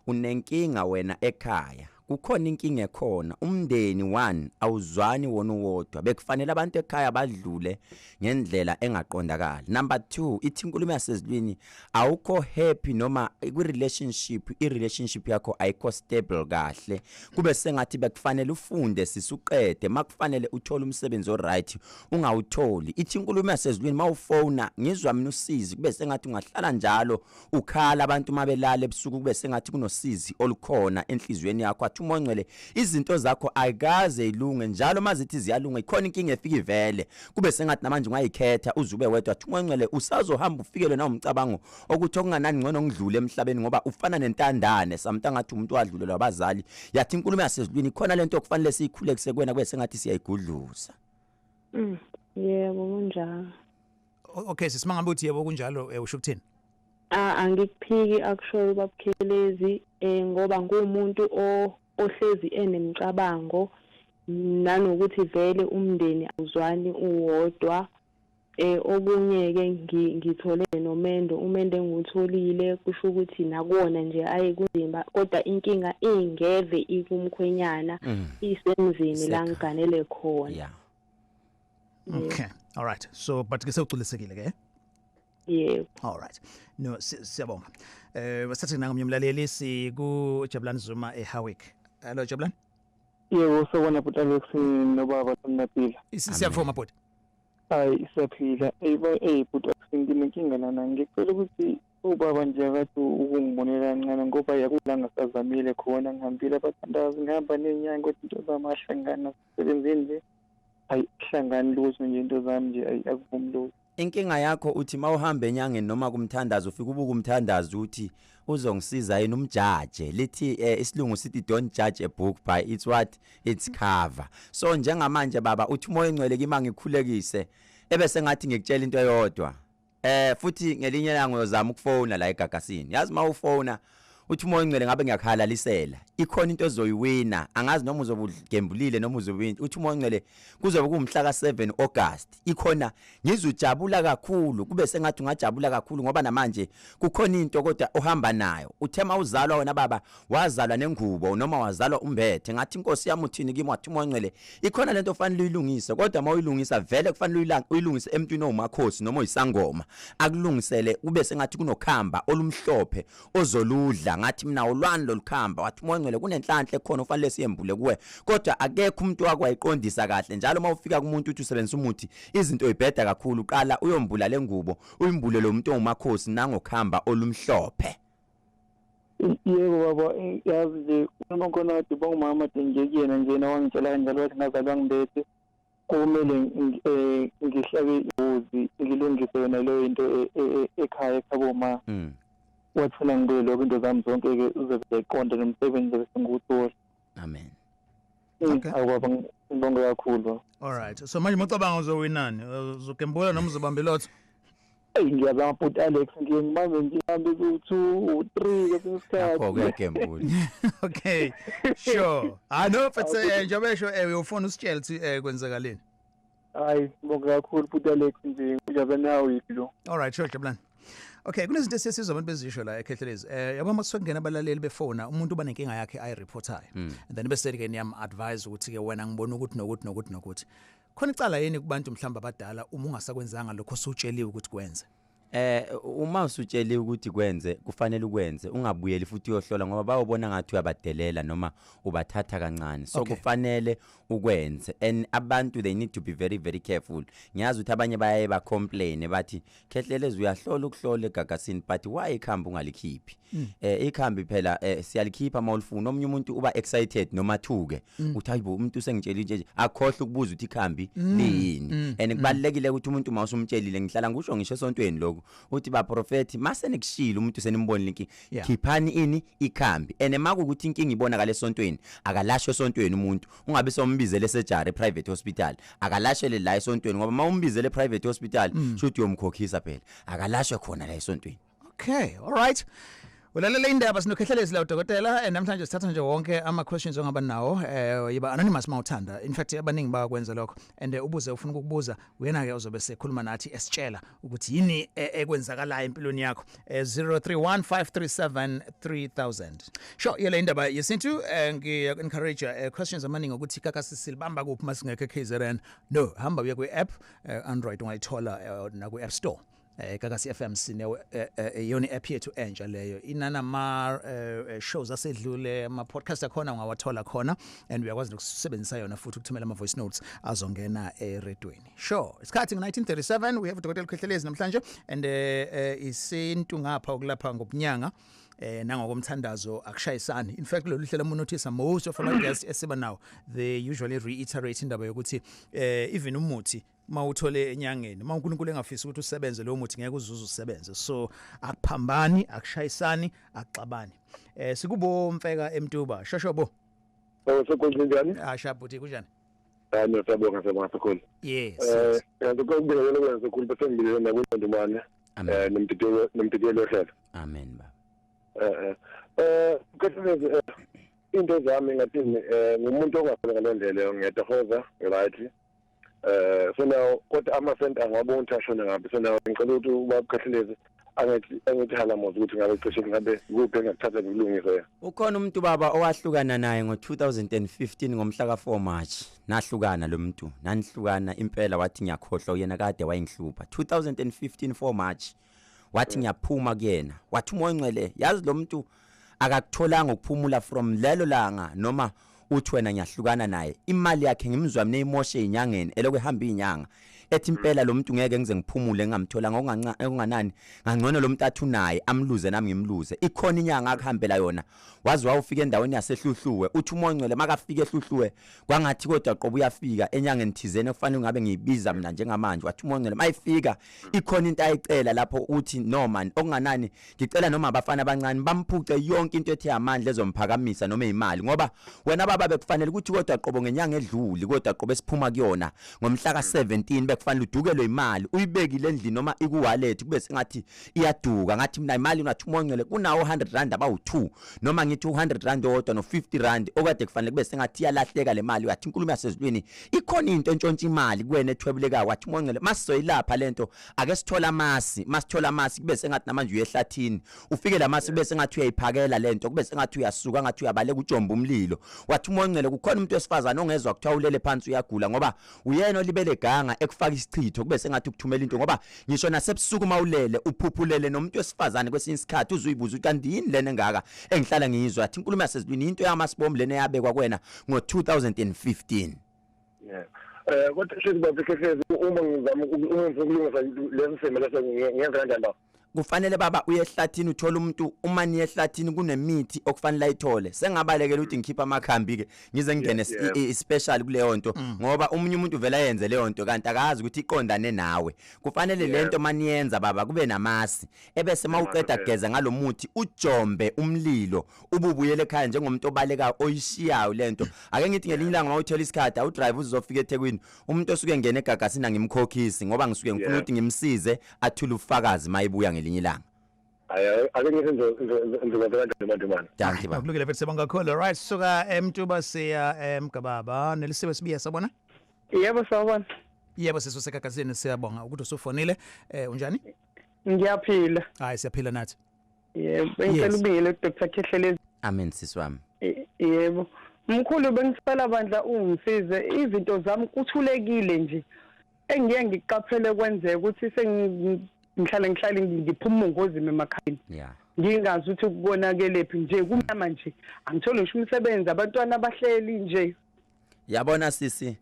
Unenkinga wena ekhaya. Kukhona inkinga ekhona. Umndeni one awuzwani wona uwodwa. Bekufanele abantu ekhaya badlule ngendlela engaqondakali. Number 2, ithi inkulumo yasezulwini, awukho happy noma kwi relationship, i relationship yakho ayikho stable kahle. Kube sengathi bekufanele ufunde sisuqede, makufanele uthole umsebenzi o right ungawutholi. Ithi inkulumo yasezulwini, mawufona ngizwa mina usizi, kube sengathi ungahlala njalo ukhala, abantu mabelala ebusuku kube sengathi kunosizi olukhona enhliziyweni yakho. Athi uMoya oNgcwele, izinto zakho ayikaze ilunge, njalo mazithi ziyalunga ikhona inkinga efika ivele, kube sengathi namanje ungayikhetha uzube wedwa. Athi uMoya oNgcwele, usazohamba ufikelwe na umcabango okuthi okunganani ngcono ngidlule emhlabeni, ngoba ufana nentandane samntu, ngathi umuntu wadlulelwa abazali. Yathi inkulumo yasezulwini, ikhona lento okufanele siyikhule kusekwena, kube sengathi siyayigudluza. Yebo, kunjalo. Okay sisi, mangabe uthi yebo kunjalo, usho ukuthini? Ah, angikuphiki akushoyo ubaba Khelezi, ngoba ngumuntu ohlezi enemicabango, nanokuthi vele umndeni awuzwani uwodwa. Okunye ke ngithole nomendo, umendo engiwutholile kusho ukuthi nakuwona nje aye kunzima, kodwa inkinga ingeve ikumkhwenyana, isemzini la Isekhaya. ngiganele khona. Okay. All right. So but ke sewugculisekile ke? Yebo. All right. No, siyabonga. Basathe nangomnye umlaleli, siku Jabulani Zuma eHowick. Hello Jabulani. Yebo, sawubona bhuti Alex nobaba Mnapila. Siyavuma bhuti. Hayi, siyaphila. Ey ey bhuti Alex, nginenkinga lana. Ngicela ukuthi ubaba nje akathi ukungibonela kancane, ngoba yakulanga sazamile khona, ngihambile abathandazi, ngihamba ney'nyanga, kodwa into zami ahlangana nasebenzini nje. Hayi, hlangani lutho nje, into zami nje ayi akuvumi lutho. Inkinga yakho uthi mawuhamba enyangeni noma kumthandazo ufika ubuka umthandazo uthi uzongisiza yini, umjaje. Lithi isilungu sithi, "Don't judge a book by its what? Its cover." So njengamanje baba, uthi uMoya oNgcwele kimi angikhulekise, ebese ngathi ngikutshela into eyodwa. Futhi ngelinye ilanga uyozama ukufona la eGagasini. Yazi mawufona, uthi uMoya oNgcwele ngabe ngiyakhalalisela, ikhona into ozoyiwina. Angazi noma uzobe ugembulile noma uzowina. Uthi uMoya oNgcwele kuzobe kuwumhla ka7 August, ikhona ngizujabula kakhulu, kube sengathi ungajabula kakhulu, ngoba namanje kukhona into kodwa ohamba nayo. Uthe mawuzalwa wena baba, wazalwa nengubo noma wazalwa umbethe. Ngathi, "Inkosi yami, uthini kimi?" Wathi uMoya oNgcwele ikhona lento ofanele uyilungise, kodwa mawuyilungisa vele kufanele uyilungise emntwini owumakhosi noma oyisangoma, akulungisele kube sengathi kunokhamba olumhlophe ozoludla. Ngathi mina, "Ulwani lolukhamba?" Wathi uMoya oNgcwele kunenhlanhla ekhona ofanele siyembule kuwe, kodwa akekho umuntu wakwayiqondisa kahle. Njalo uma ufika kumuntu uthi usebenzisa umuthi, izinto ibheda kakhulu. Qala uyombula lengubo, uyimbule lo muntu ongumakhosi nangokhamba olumhlophe. Yebo baba, yazi nje uma khona kade bongumama de nje kuyena njena wangitshela kanjalo, wathi ngazalwa ngibethe, kumele ngihlabe imbuzi, ngilungise yona leyo into ekhaya ekhabo ma. Wathula ngibuye lokho, into zami zonke-ke uzobe ziqonde, nomsebenzi zobe sengiwuthola. Amen. Okay. Awu baba, ngibonge kakhulu baba. All right, so manje mucabanga uzowinani? Uzogembula noma uzobamba ilotho? Eyi, ngiyazama bhuti Alex, ngiye ngibambe, ngibambe ku-two, u-three kwesinye Lapho isikhathi. Kuyagembula. Okay, sure. Ah no, but njengoba esho, uyofona usitshele ukuthi kwenzakaleni. Hayi, ngibonge kakhulu bhuti Alex nje, ujabe nawe lo. All right, sure, Jabulani. Okay, kunezinto esiyesizwa abantu bezisho la eKhehlelezi. Yabo uma kusengena abalaleli befona, umuntu uba nenkinga yakhe ayireportayo. And then bese ke niyam advise ukuthi ke wena ngibona ukuthi nokuthi nokuthi nokuthi. Khona icala yini kubantu mhlamba abadala uma ungasakwenzanga lokho osutsheliwe ukuthi kwenze? Uma usutsheliwe ukuthi kwenze, kufanele ukwenze, ungabuyeli futhi uyohlola, ngoba bayobona ngathi uyabadelela noma ubathatha kancane. So kufanele ukwenze, and abantu, they need to be very very careful. Ngiyazi ukuthi abanye bayaye ba complain bathi, "Khehlelezi, uyahlola ukuhlola eGagasini, but why ikhambi ungalikhiphi?" Ikhambi phela siyalikhipha mawulifuna. Omunye umuntu uba excited noma thuke, uthi, "Hayibo, umuntu usengitshela into nje," akhohle ukubuza ukuthi ikhambi liyini. And kubalekile ukuthi umuntu mawusumtshelile, ngihlala ngisho ngisho esontweni lokhu, uthi baprofeti mase nikushilo umuntu senimbonile inkinga, khiphani ini? Ikhambi. And makukuthi inkinga ibonakala esontweni, akalashwe esontweni umuntu, ungabe sombizele esejari private hospital. Akalashele la esontweni, ngoba mawumbizele private hospital, shuthi uyomkhokhisa phela. Akalashwe khona la esontweni. Okay, all right. Ulalela indaba sinoKhehlelezi la, udokotela, namhlanje sithatha nje wonke ama questions ongaba nawo. Yiba anonymous mawuthanda. In fact abaningi bayakwenza lokho, and ubuze ufuna ukukubuza, uyena ke uzobe sekhuluma nathi, esitshela ukuthi yini ekwenzakalayo empilweni yakho. 0315373000. Sure, yele indaba yesintu. Ngiya encourage questions amaningi ukuthi Gagasi silibamba kuphi masingekho KZN. No, hamba uye kwi app, Android ungayithola na ku App Store. Gagasi FM sine iyona app yethu entsha leyo, inanama shows asedlule, ama podcast akhona ungawathola khona, and uyakwazi nokusebenzisa yona futhi ukuthumela ama voice notes azongena eredweni. Sure, isikhathi ngo1937. We have Dr. Khehlelezi namhlanje, and isintu ngapha ukulapha ngobunyanga nangokomthandazo akushayisani. In fact lolu hlelo munothisa, most of our guests esiba nawo, they usually reiterate indaba yokuthi even umuthi mawuthole enyangeni, uma uNkulunkulu engafisi ukuthi usebenze lo muthi, ngeke uzuze usebenze. So akuphambani, akushayisani, akuxabani. Sikubo Mfeka eMtuba, shoshobo. Oh, sekonje, njani? Ah, shabhuti, kunjani? Hayi, siyabonga, siyabonga kakhulu. Ngiyacela ukubingelela kwenza kakhulu, bese ngibingelela nakuNdumane nomdidiyelo wohlelo. Amen baba. Khehlelezi, into zami ngathini, ngumuntu ongafuna ngalo ndlela, ngiyatohoza, right? So now kodwa amasenti angwabona ukuthi ashona ngapi. So now ngicela ukuthi ubaba Khehlelezi angithi halamoza ukuthi ngabe cishe ngabe kuphi engakuthatha ngikulungise yena. Ukhona umuntu baba owahlukana naye ngo2015 ngomhla ka4 March. Nahlukana lo muntu, nanihlukana impela, wathi, "Ngiyakhohlwa uyena kade wayengihlupha." 2015 4 March, wathi, "Ngiyaphuma kuyena." Wathi uMoya oNgcwele, yazi lo muntu akakutholanga ukuphumula from lelo langa noma Uthi wena ngiyahlukana naye, imali yakhe ngimzwa mina imoshe ezinyangeni, elokhu ehamba izinyanga, ethi impela lo muntu ngeke ngize ngiphumule ngingamthola ngokunganani, ngangcono lo muntu athi unaye amluze nami ngimluze. Ikhona inyanga akuhambela yona, waze wawufika endaweni yaseHluhluwe. Uthi uMoya oNgcwele makafika eHluhluwe kwangathi kodwa qobo uyafika enyangeni thizeni okufanele ngabe ngiyibiza mina njengamanje. Wathi uMoya oNgcwele mayifika ikhona into ayicela lapho, uthi no man, okunganani ngicela noma abafana abancane bamphuce yonke into ethe amandla ezomphakamisa noma imali, ngoba wena baba bekufanele ukuthi kodwa qobo ngenyanga edluli, kodwa qobo esiphuma kuyona ngomhla ka17, bekufanele udukelwe imali uyibekile endlini noma iku wallet, kube sengathi iyaduka. Ngathi mina imali, ngathi uMoya oNgcwele kunawo 100 rand abawu2, noma ngithi u100 rand owodwa no50 rand okade kufanele kube sengathi iyalahleka le mali. Wathi inkulumo yasezulwini ikhona into entshontsha imali kuwena ethwebulekayo. Wathi uMoya oNgcwele masizoyilapha lento, ake sithola amasi, masithola amasi kube sengathi namanje uyehlathini, ufike lamasi kube sengathi uyayiphakela lento, kube sengathi uyasuka ngathi uyabaleka ujomba umlilo. Wathi uMoya oNgcwele kukhona umuntu wesifazane ongezwa kuthiwa ulele phansi uyagula, ngoba uyena olibele ganga ekufaka isichitho, kube sengathi ukuthumela into, ngoba ngisho nasebusuku mawulele uphuphulele nomuntu wesifazane kwesinye isikhathi uzuyibuza ukuthi kanti yini lena engaka engihlala ngiyizwa. Athi inkulumo yasezulwini into yamasibombu lena eyabekwa kuwena ngo-2015. Yeah. Kodwa shithi baba Khehlezi, uma ngizama, uma ngifuna ukulungisa lesi simo leso, ngenza kanjani, baba? Kufanele baba uye ehlathini, uthola umuntu. Uma niye ehlathini kunemithi okufanele ayithole. Sengabalekela ukuthi ngikhipha amakhambi ke ngize ngingene special kuleyo nto, ngoba umunye umuntu vele ayenze leyo nto kanti akazi ukuthi iqondane nawe. Kufanele lento maniyenza baba kube namasi, ebese mawuqeda kugeza ngalomuthi ujombe umlilo, ububuyele ekhaya njengomuntu obalekayo oyishiyayo lento. Ake ngithi ngelinye ilanga mawuthola isikhathi awudrive uzofika eThekwini, umuntu osuke engena egagasini angimkhokhisi, ngoba ngisuke ngifuna ukuthi ngimsize athule ufakazi mayibuya ngelinye ilanga. Hayi, ake ngithi ngizokwenza kanjani manje manje. Dankie baba. Akulungile mfethu, sibonga kakhulu. Right, suka eMtuba siya eMgababa. Nelisiwe Sibiya, sabona? Yebo, sawubona. Yebo sisi waseGagasini, siyabonga ukuthi usufonile. Unjani? Ngiyaphila. Hayi, siyaphila nathi. Yebo, bengicela ukubingelela uDr Khehlelezi. Amen sisi wami. Yebo. Mkhulu, bengisicela bandla ungisize, izinto zami kuthulekile nje. Engiye ngiqaphele kwenzeka ukuthi sengihlale ngihlale ngiphuma ngozimi emakhaya. Ngingazi ukuthi kukonakelephi nje, kumnyama nje. Angitholi ngisho umsebenzi, abantwana abahleli nje. Yabona sisi,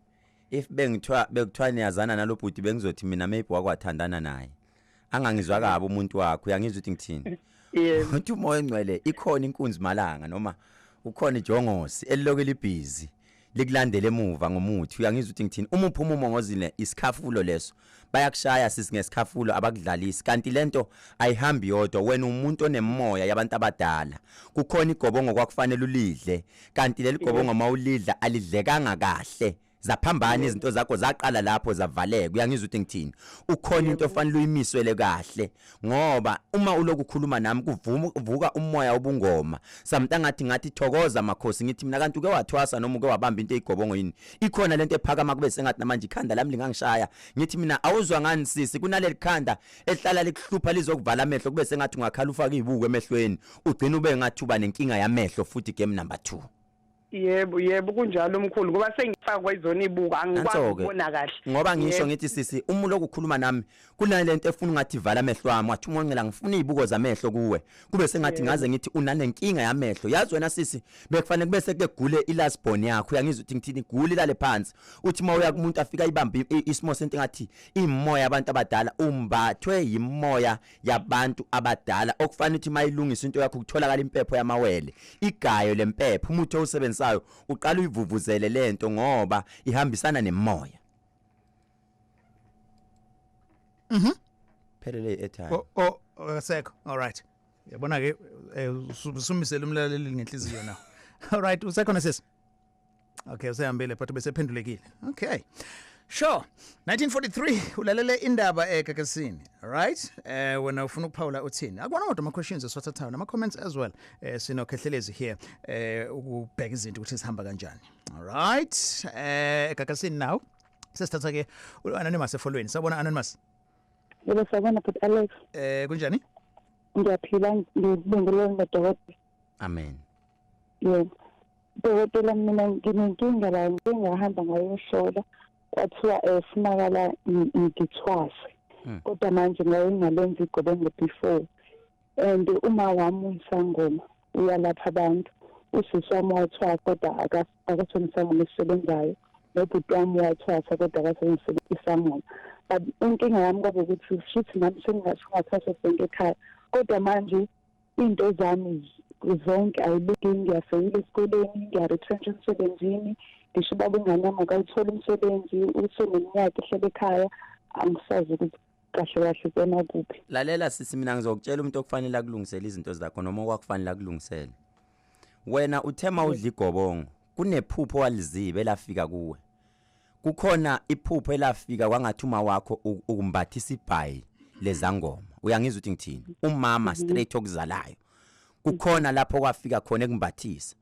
if bengithiwa bekuthiwa niyazana nalobhuti, bengizothi mina maybe wakwathandana naye. Angangizwa kabi umuntu wakho, uyangizwa ukuthi ngithini? Yebo. Uthi uMoya oNgcwele ikhona inkunzi malanga noma ukhona ijongosi eliloku libhizi likulandela emuva ngomuthi, uyangizwa ukuthi ngithini? Uma uphuma umongozile, isikhafulo leso, bayakushaya sisi ngesikhafulo, abakudlalisi. Kanti lento ayihambi yodwa, wena umuntu onemoya yabantu abadala. Kukhona igobongo kwakufanele ulidle, kanti leli gobongo mawulidla alidlekanga kahle, zaphambana izinto zakho, zaqala lapho zavaleka, uyangizwa ukuthi ngithini? Ukhona into ofanele uyimiswele kahle, ngoba uma uloku ukhuluma nami kuvuma uvuka umoya obungoma samntangathi ngathi thokoza makhosi. Ngithi mina kanti uke wathwasa noma uke wabamba into eyigobongo yini? Ikhona lento ephakama kube sengathi namanje ikhanda lami lingangishaya. Ngithi mina awuzwa ngani sisi, kunaleli khanda ehlala likuhlupha lizokuvala amehlo, kube sengathi ungakhala ufake izibuko emehlweni, ugcina ube ngathi uba nenkinga yamehlo futhi, game number 2. Yebo, kunjalo mkhulu, ngoba sengifakwa izona ibuko, angikwazi Nanso-ke. ukubona kahle. Ngoba ngisho ngithi sisi, uma uloku ukhuluma nami kunalento efuna ungathi vala amehlo wami. Wathi uMoya oNgcwele ngifuna izibuko zamehlo kuwe, kube sengathi ngaze ngithi unanenkinga yamehlo. Yazi wena sisi, bekufanele kube sekugule ilast born yakho, uyangizwa ukuthi ngithini? Igule ilale phansi, uthi mawuya kumuntu afika ibambe isimo sento ngathi imoya yabantu abadala, umbathwe yimoya yabantu abadala okufanele ukuthi mayilungisa into yakho kutholakala impepho yamawele, igayo lempepho, umuthi owusebenzisayo uqala uyivuvuzele lento ngoba ihambisana nemoya. Phelele i-airtime. Oh, akasekho. All right. Yabona ke usumisele umlaleli ngenhliziyo now. All right, usekhona sisi? Okay, usehambile but bese phendulekile. Okay. Sure. 1943 ulalele indaba eGagasini. All right? Wena ufuna ukuphawula uthini? Akubona kodwa ama questions esiwathathayo nama comments as well. Sino Khehlelezi here ukubheka izinto ukuthi sihamba kanjani. All right. EGagasini now. Sesithatha ke uAnonymous efolweni. Sabona Anonymous. Yebo, sawubona but Alex. Kunjani? Ngiyaphila, ngibingelele nodokotela. Amen. Yebo. Dokotela, mina nginenkinga la, ngike ngahamba ngayohlola, kwathiwa funakala ngithwase. Kodwa manje ngaye ngalenza igobongo before. And uma wami uyisangoma, uyalapha abantu. Usisi wami wathwasa kodwa akathonisanga nesisebenzayo, nobhuti wami wathwasa kodwa akathonisanga isangoma. But inkinga yami kwaba ukuthi futhi nami sengingathwasa sonke ekhaya, kodwa manje into zami zonke ayibuki. Ngiyafeyila esikoleni, ngiya-retrench emsebenzini, ngisho ubaba ingane yami akawutholi umsebenzi, useneminyaka ehlele ekhaya. Angisazi ukuthi kahle kahle kona kuphi. Lalela sisi, mina ngizokutshela umuntu okufanele akulungisele izinto zakho noma okwakufanele akulungisele. Wena uthema udla igobongo, kunephupho walizibe elafika kuwe. Kukhona iphupho elafika kwangathi uma wakho ukumbathisa ibhayi lezangoma. Uyangizwa ukuthi ngithini? Umama straight okuzalayo, kukhona lapho kwafika khona ekumbathisa.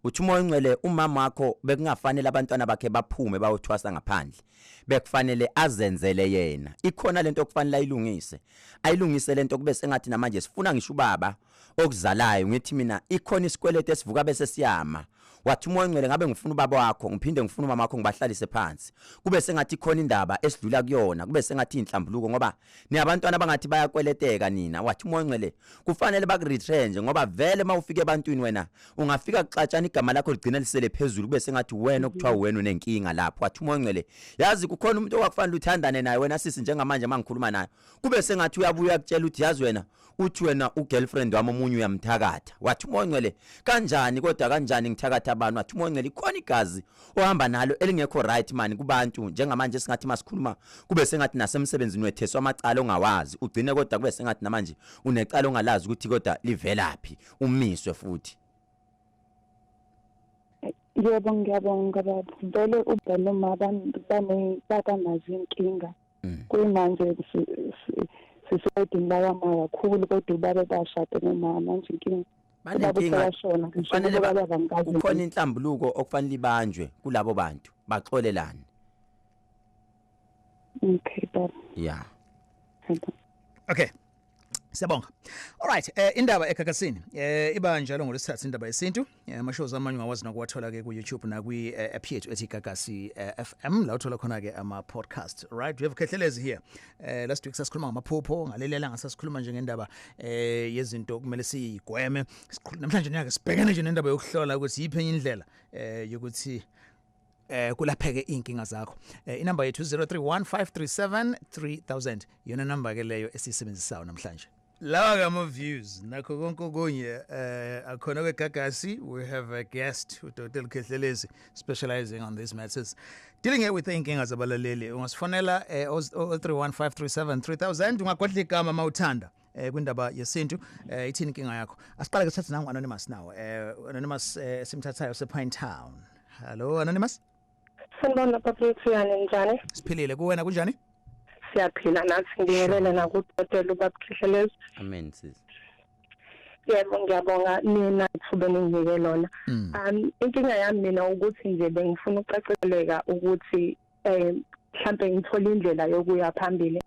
Uthi uMoya oNgcwele, umama wakho bekungafanele abantwana bakhe baphume bayothwasa ngaphandle, bekufanele azenzele yena. Ikhona lento okufanele ayilungise, ayilungise lento kube sengathi namanje sifuna ngisho ubaba okuzalayo. Ngithi mina ikhona isikweletu esivuka bese siyama. Wathi uMoya oNgcwele, ngabe ngifuna ubaba wakho, ngiphinde ngifuna umama wakho, ngibahlalise phansi, kube sengathi ikhona indaba esidlula kuyona, kube sengathi inhlambuluko, ngoba niyabantwana abangathi bayakweleteka nina. Wathi uMoya oNgcwele, kufanele baku-retrench, ngoba vele mawufika ebantwini wena ungafika kuxatshana, igama lakho ligcina lisele phezulu, kube sengathi wena okuthiwa wena unenkinga lapho. Wathi uMoya oNgcwele, yazi kukhona umuntu okwakufanele uthandane naye wena sisi. Njengamanje mangikhuluma naye, kube sengathi uyabuya akutshela ukuthi, yazi wena, uthi wena u-girlfriend wami omunye uyamthakatha. Wathi uMoya oNgcwele, kanjani kodwa, kanjani ngithakatha abantu? Wathi uMoya oNgcwele, ikhona igazi ohamba nalo elingekho right man kubantu. Njengamanje singathi masikhuluma, kube sengathi nasemsebenzini wetheswa amacala ongawazi, ugcine kodwa kube sengathi namanje unecala ongalazi ukuthi kodwa livelaphi, umiswe futhi. Yebo, ngiyabonga baba. Vele uba noma bane bakanazo inkinga. Kuyimanje sisayidini bakama kakhulu, kodwa ubaba bashade nomama, manje inkinga ubaba Banenkinga. useyashona, ngisho Kufanele ubaba angikazi. Kukhona inhlambuluko okufanele ibanjwe kulabo bantu, baxolelane. Okay baba. Yeah. Okay. Siyabonga. Alright, indaba eGagasini. Iba njalo ngolwesithathu indaba yesintu. Ama shows amanye ungawazi nokuwathola ke ku YouTube na kwi app yethu ethi Gagasi FM, la uthola khona ke ama podcast. Right, we have Khehlelezi here. Last week sasikhuluma ngamaphupho, ngalelela ngasasikhuluma nje ngendaba yezinto kumele siyigweme. Namhlanje niyake sibhekene nje nendaba yokuhlola ukuthi yiphi enye indlela yokuthi kulapheke inkinga zakho. Inamba yethu 0315373000, iyona number ke leyo esiyisebenzisayo namhlanje. Lawa ke ama views nakho konke okunye akhona kweGagasi. We have a guest, uDr Khehlelezi, specializing on these matters, dealing with inkinga zabalaleli. Ungasifonela 0315373000, ungagodla igama mawuthanda kwindaba yesintu. Ithini inkinga yakho? Asiqale ke sithathe nangu anonymous now. Anonymous simthathayo se Pine Town. Hello anonymous. Sanibona baba, njani? Siphilile, kuwena kunjani? Siyaphila nathi, ngibingelele nakudokotela ubaba Khehlelezi. Amen sis. Yebo, ngiyabonga nina ithuba eninginike lona. Inkinga yami mina ukuthi nje bengifuna ukucaceleka ukuthi mhlambe ngithola indlela yokuya phambili.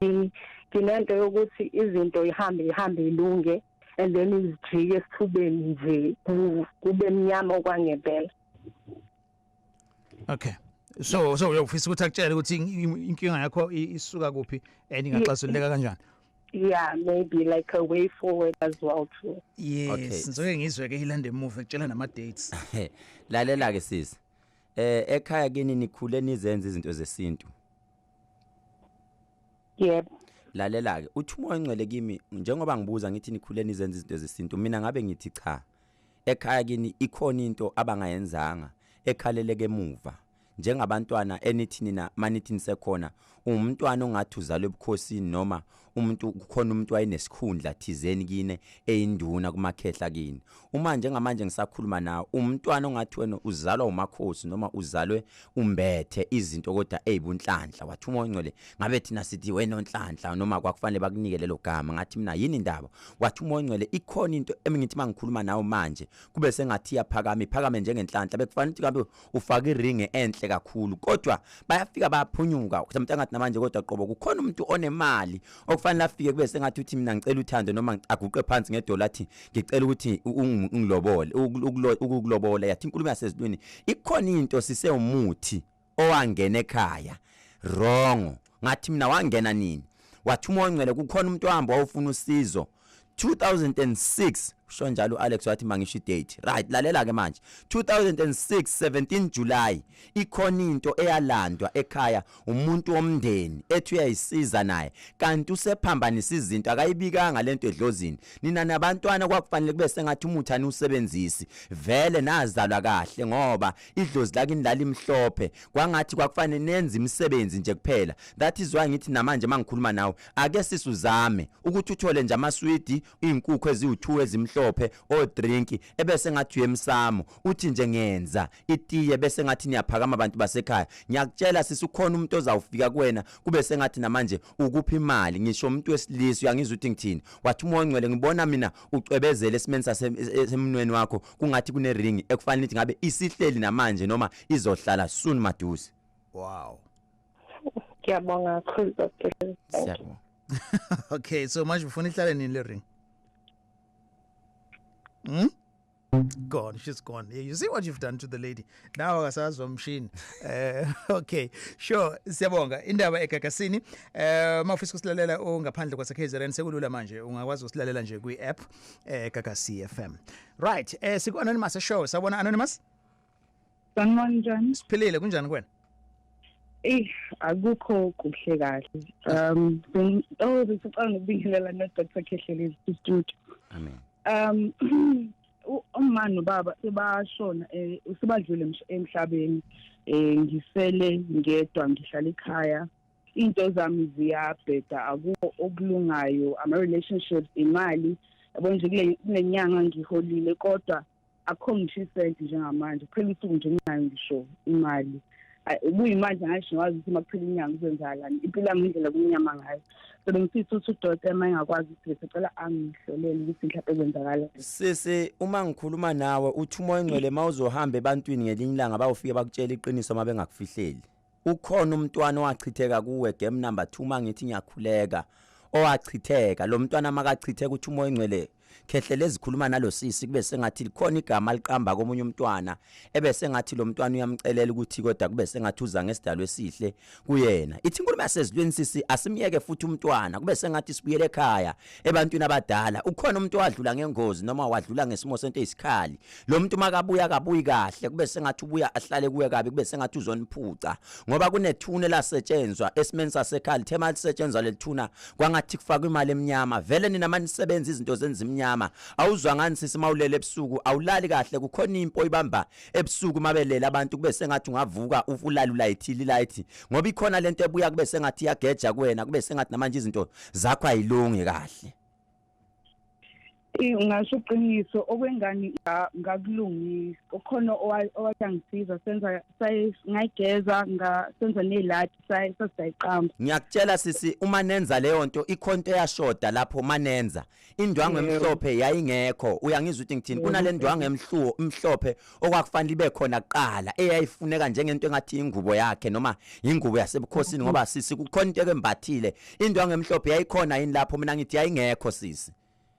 Nginento yokuthi izinto ihambe ihambe ilunge and then izijike esithubeni nje, kube mnyama okwangempela. Okay, so uyofisa ukuthi akutshele ukuthi inkinga yakho isuka kuphi and ingaxazululeka kanjani? Yeah, maybe like a way forward as well too. Yes. Okay. Ngizoke ngizwe ke ilande emuva ekutshela nama dates. Lalela ke sisi, ekhaya kini nikhule nizenza izinto zesintu? Yebo. Lalela ke, uthi uMoya oNgcwele kimi, njengoba ngibuza ngithi nikhule nizenza izinto zesintu, mina ngabe ngithi cha, ekhaya kini ikhona into abangayenzanga ekhaleleke emuva njengabantwana enithi nina manithi nisekhona. Umntwana ongathi uzalwe ebukhosini noma umuntu, kukhona umuntu wayenesikhundla thizeni kine, eyinduna kumakhehla kini. Uma njengamanje ngisakhuluma nawe, umntwana ongathi wena uzalwa umakhosi noma uzalwe umbethe izinto kodwa ezibunhlanhla. Wathi uMoya oNgcwele, ngabe thina sithi wena onhlanhla noma kwakufanele bakunike lelo gama. Ngathi mina, yini indaba? Wathi uMoya oNgcwele, ikhona into emingithi mangikhuluma nawe manje kube sengathi iyaphakama, iphakame njengenhlanhla. Bekufanele ukuthi ngabe ufaka iringi enhle kakhulu, kodwa bayafika bayaphunyuka mhlawumbe angathi namanje, kodwa qobo kukhona umuntu onemali okufanele afike kube sengathi uthi mina ngicela uthando, noma aguqe phansi ngedola athi ngicela ukuthi ungilobole, ukukulobola. Yathi inkulumo yasezulwini, ikhona into sisewumuthi owangena ekhaya wrong. Ngathi mina, wangena nini? Wathi uMoya oNgcwele, kukhona umuntu ohamba wawufuna usizo 2006. Usho njalo Alex wathi mangisho idate. Right, lalela ke manje. 2006 17 July ikhona into eyalandwa ekhaya umuntu womndeni ethi uyayisiza naye, kanti usephambanisa izinto, akayibikanga lento edlozini. Nina nabantwana kwakufanele kube sengathi umuthi anisebenzisi vele, nazalwa kahle ngoba idlozi lakini lalimhlophe, kwangathi kwakufanele nenze imisebenzi nje kuphela. That is why ngithi namanje mangikhuluma nawe, ake sisuzame ukuthi uthole nje amaswidi, izinkukhu eziwu2 ezimhlophe, o drink, ebese ngathi uyemsamo, uthi nje ngenza itiye, bese ngathi niyaphakama abantu basekhaya. Ngiyakutshela sisi, ukhona umuntu ozawufika kuwena kube sengathi namanje ukuphi imali, ngisho umuntu wesilisa. Uyangizwa ukuthi ngithini? Wathi umoya ongcwele, ngibona mina ucwebezele esimeni sasemunweni wakho, kungathi kune ring ekufanele ukuthi ngabe isihleli namanje noma izohlala soon maduze. Wow. Ngiyabonga kakhulu, Dr. Siyabonga. Okay, so manje ufuna ihlale nini le ring? Gone, she's gone. You see what you've done to the lady now, akasazwa mshini. Okay, sure, siyabonga. Indaba egagasini, mawufisa ukusilalela ongaphandle kwase KZN, sekulula manje, ungakwazi ukusilalela nje kwi app Gagasi FM. Right, siku anonymous show. Sawubona, anonymous. Sanibona, njani? Siphilile, kunjani kuwena? Akukho kuhle kahle. Oh, besicela ngokubingelela no Dr. Khehlelezi studio. Amen. Umama nobaba sebashona, sebadlule emhlabeni. Ngisele ngedwa, ngihlala ekhaya. Into zami ziyabheda, akukho okulungayo, ama relationships, imali. Yabo nje kule nyanga ngiholile kodwa akukho ngisho isenti njengamanje. Kuphela usuku nje nginayo ngisho imali. Kuyimanje ngisho ngazi ukuthi makuphela inyanga kwenzakalani. Impilo yami indlela kumnyama ngayo. So bengifisa ukuthi udokotela uma engakwazi ukuthi sicela angihlolele ukuthi mhlawumbe kwenzakalani. Sisi, uma ngikhuluma nawe uthi umoya ongcwele mawuzohamba ebantwini ngelinye ilanga bawufike bakutshela iqiniso uma bengakufihleli. Ukhona umntwana owachitheka kuwe, game number 2, mangithi ngiyakhuleka, owachitheka lo mntwana, makachitheka uthi umoya ongcwele Khehlele ezikhuluma nalosisi kube sengathi likhona igama liqamba komunye umntwana, ebese ngathi lo mntwana uyamcelela ukuthi kodwa kube sengathi uza ngesidalo esihle kuyena. Ithi inkulumo yasezulwini, sisi, asimyeke futhi umntwana, kube sengathi sibuyele ekhaya ebantwini abadala. Ukhona umuntu owadlula ngengozi noma wadlula ngesimo sento eyisikhali. Lo muntu makabuya akabuyi kahle, kube sengathi ubuya ahlale kuwe kabi, kube sengathi uzoniphuca ngoba kunethuna elasetshenzwa esimeni sasekhaya. Thema lisetshenzwa lelithuna, kwangathi kufakwa imali emnyama. Vele nina manisebenza izinto zenza imnyama. Awuzwa ngani sisi, mawulele ebusuku awulali kahle, kukhona impo ibamba ebusuku mabelele abantu, kube sengathi ungavuka ulala ulayithile light ngoba ikhona lento ebuya kube sengathi iyageja kuwena, kube sengathi namanje izinto zakho ayilungi kahle. Ungasho iqiniso, okwengane ngakulungisa, ukhona owangisiza, senza ngayigeza, ngasenza neladi, sayiqamba. Ngiyakutshela sisi, uma nenza leyo nto ikhonto eyashoda lapho manenza indwangu emhlophe yayingekho. Uyangizwa ukuthi ngithini? Kunale ndwangu emhlophe okwakufanele ibe khona kuqala, eyayifuneka njengento engathi ingubo yakhe noma ingubo yasebukhosini, ngoba sisi kukhona into ekembathile. Indwangu emhlophe yayikhona yini lapho? Mina ngithi yayingekho sisi.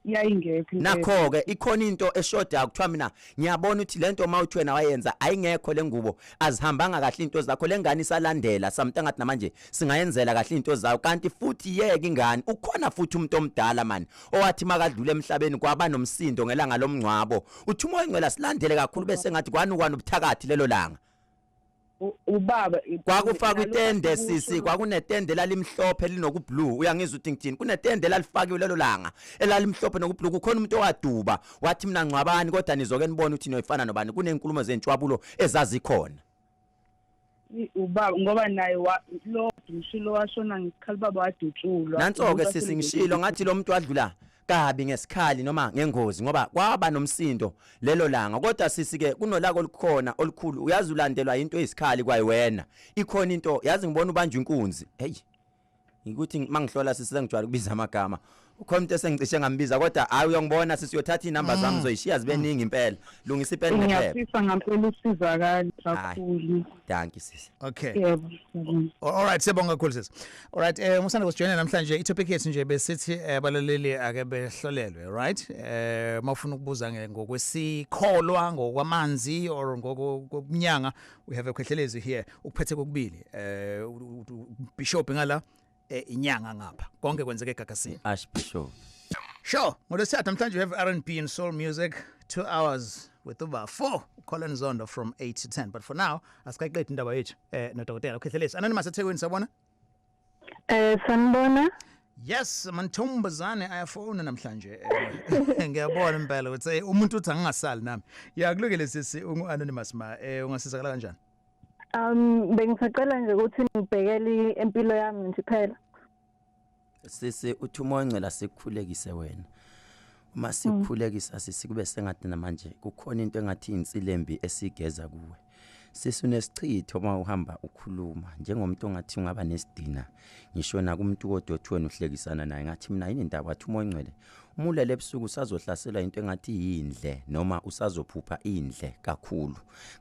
Yayingekho. Nakho ke ikhona into eshodayo, kuthiwa mina ngiyabona ukuthi lento mawuthi wena wayenza ayingekho lengubo, azihambanga kahle into zakho, lengane isalandela something ngathi namanje singayenzela kahle into zayo. Kanti futhi yeke ingane, ukhona futhi umuntu omdala man owathi makadlule emhlabeni kwaba nomsindo ngelanga lomngcwabo. Uthi umoya ongcwele silandele kakhulu, bese ngathi kwanukwana ubuthakathi lelo langa. Ubaba kwakufakwa itende sisi, kwakunetende lalimhlophe linokublue. Uyangizwa ukuthi ngithini? Kunetende lalifakiwe lelo langa elalimhlophe nokublue. Kukhona umuntu owaduba wathi mina ngcwabani kodwa nizoke nibone ukuthi noyifana nobani. Kunenkulumo zentshwabulo ezazikhona. Ubaba ngoba naye lo mshilo washona ngesikhali, baba wadutshulwa. Nanso-ke sisi, ngishilo ngathi lo muntu wadlula kabi ngesikhali noma ngengozi ngoba kwaba nomsindo lelo langa. Kodwa sisi ke kunolako olukhona olukhulu, uyazi ulandelwa into eyisikhali kwayiwena, ikhona into yazi ngibona ubanjwa inkunzi. Hey, ngikuthi mangihlola sisi sengijwayele ukubiza amagama, ukhona umuntu esengicishe ngambiza kodwa hayi uyongibona sisi, uyothatha inamba zami zoyishiya zibe ningi impela. Lungisa ipeni nephepha. Ngiyafisa ngampela usizakala kakhulu. Thank you sisi. Okay. Yebo. All right, siyabonga kakhulu sisi. All right, musanda kusijoyina namhlanje, itopic yethu nje besithi abalaleli ake behlolelwe, right? Mawufuna ukubuza ngokwesikholwa, ngokwamanzi or ngokunyanga, we have a Khehlelezi here ukuphethe kokubili. Bishop ngala, inyanga ngapha, konke kwenzeke egagasini. Archbishop. Sure, ngolwesithathu namhlanje we have R&B and soul music 2 hours with uba 4 Colin Zondo from 8 to 10. But for now, asikayiqedi indaba yethu nodokotela uKhehlelezi. Anonymous eThekwini, sawubona. Sanibona. Yes, mantombazane ayafona namhlanje. Ngiyabona impela ukuthi umuntu uthi angingasali nami. Ya, kulungile sisi, ungu anonymous ma, ungasizakala kanjani? Bengisacela nje ukuthi ngibhekele impilo yami nje phela. Sisi, uthi umoya ongcwele sikukhulekise wena. Uma sikukhulekisa sisi, kube sengathi namanje kukhona into engathi insilembi esigeza kuwe. Sisi, unesichitho uma uhamba ukhuluma njengomuntu ongathi ungaba nesidina, ngisho nakumuntu kodwa othi wena uhlekisana naye. Ngathi mina yini indaba? Wathi umoya ongcwele, uma ulele ebusuku usazohlaselwa into engathi yindle noma usazophupha indle kakhulu.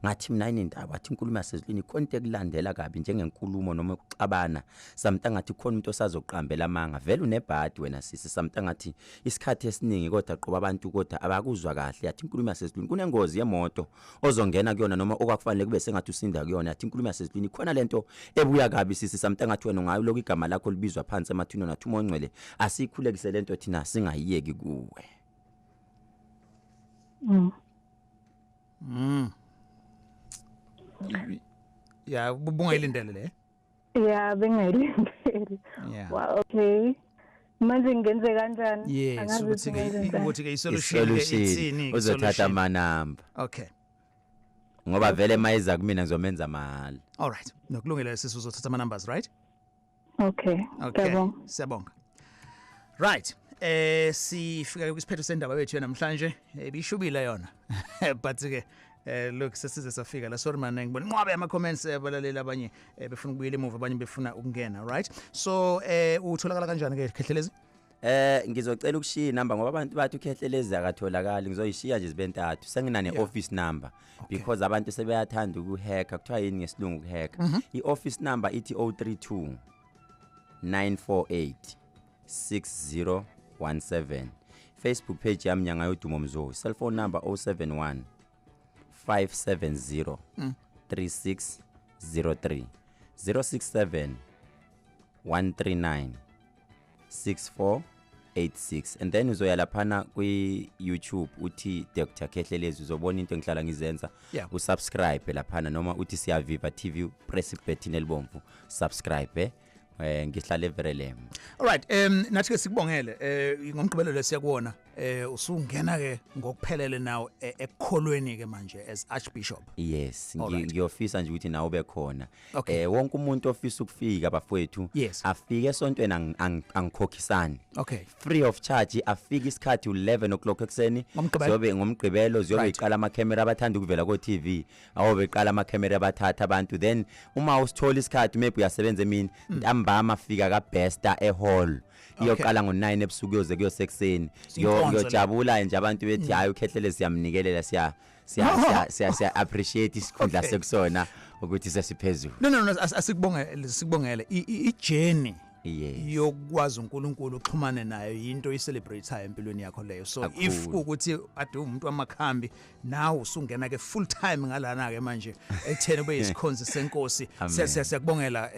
Ngathi mina yini indaba? Wathi inkulumo yasezulwini, khona into ekulandela kabi njengenkulumo noma ukuxabana samta, ngathi khona umuntu osazoqambela amanga. Vele unebhadi wena sisi, samta ngathi isikhathi esiningi kodwa qoba abantu kodwa abakuzwa kahle. Yathi inkulumo yasezulwini, kunengozi yemoto ozongena kuyona noma okwakufanele kube sengathi usinda kuyona. Yathi inkulumo yasezulwini, khona lento ebuya kabi sisi, samta ngathi wena ungayo lokhu igama lakho libizwa phansi emathuneni. Nathi umoya ongcwele asikhulekise lento, thina singayiyeki kuwe. Ya, bungayilindele le. Ya, bengayilindele. Yeah. Wow, okay. Manje ngenze kanjani? Yes, Angazi ukuthi ukuthi ngenze ke njani. ukuthi ke isolution ke ithini? Uzothatha Isolution? amanamba. Okay. Ngoba vele mayiza kumina ngizomenza mahhala. All right. Nokulungile sisi, uzothatha ama numbers, right? Okay. Okay. Ngiyabonga. Siyabonga. Right. Sifika kwisiphetho sendaba yethu namhlanje. Ibishubile yona. But ke look, sesize safika la. Sorry man, ngibona inqwabe ama comments, abalaleli abanye befuna ukubuyela emuva, abanye befuna ukungena, right? So utholakala kanjani ke, Khehlelezi? Ngizocela ukushiya inamba ngoba abantu bathi uKhehlelezi akatholakali. Ngizoyishiya nje zibe ntathu. Sengina ne-office number because abantu sebeyathanda ukuhacka. Kuthiwa yini ngesilungu ukuhacka? I-office number ithi 032 948 6017. Facebook page yami, Nyanga Yodumo Mzowi. Cellphone number 071 570 3603, 067 139 6486. And then uzoya laphana kwi-YouTube, uthi Dr Khehlelezi, uzobona into engihlala ngizenza. Usubscribe laphana noma uthi Siyaviva TV, press ibutton elibomvu, subscribe. Ngihlala eVerelem. Alright, nathi ke sikubongele ngomgqibelo lesiya kuwona, usungena ke ngokuphelele nawo ekukholweni ke manje as Archbishop. Yes. Alright. Ngiyofisa nje ukuthi nawe ube khona. Okay. Wonke umuntu ofisa ukufika, bafowethu, afike esontweni, angikhokhisani. Free of charge. Afike isikhathi 11 o'clock ekuseni. NgoMgqibelo? Zobe ngomgqibelo ziyobe iqala ama-camera, abathanda ukuvela ko-TV awobe beqala ama-camera abathatha abantu. Then uma usithola isikhathi, maybe uyasebenza emini, ntambama fika kaBesta ehall. Iyoqala ngo-9 ebusuku yoze kuyosekuseni. Inkonzo le. Uyojabula nje, abantu bethi hayi, uKhehlele siyamnikelela, siya siya siya siya siya appreciate isikhundla sekusona ukuthi sesiphezulu. No, asikubongele, sikubongele. I-journey yokwazi uNkulunkulu, uxhumane nayo, into oyicelebrate empilweni yakho leyo. So if Kakhulu. ukuthi ade umuntu wamakhambi, nawe usungena ke full time ngalana ke manje ekutheni ube yisikhonzi senkosi. Amen. Siyakubongela,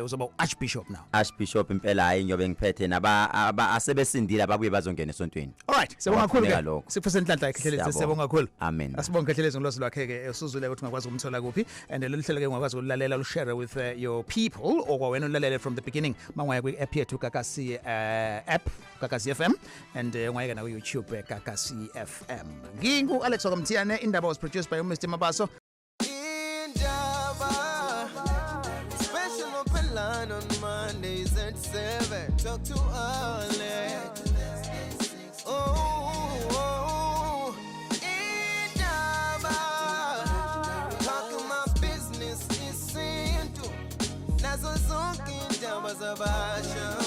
uzoba uarchbishop now. Archbishop impela. Hayi, ngiyobe ngiphethe naba asebesindile ababuye bazongena esontweni. Alright, siyabonga kakhulu Abafuneka ke. lokho. Sikufise inhlanhla, Khehlelezi. Siyabonga. Siyabonga kakhulu. Amen. Asibonge Khehlelezi ngolwazi lwakhe ke. Usuzwile ukuthi ungakwazi ukumthola kuphi, and lolu hlelo ke ungakwazi ukulalela, ushare with your people, or kwawena ulalele from the beginning mangwaya kwi app yethu Gagasi app, Gagasi FM, and ungayeka na ku YouTube, Gagasi FM. Ngingu Alex Okamthiyane. Indaba was produced by Mr Mabaso. Indaba special open line on Mondays at 7. Talk to Alex. Oh, Indaba. Talking my business isintu. Nazo zonke indaba zabasha.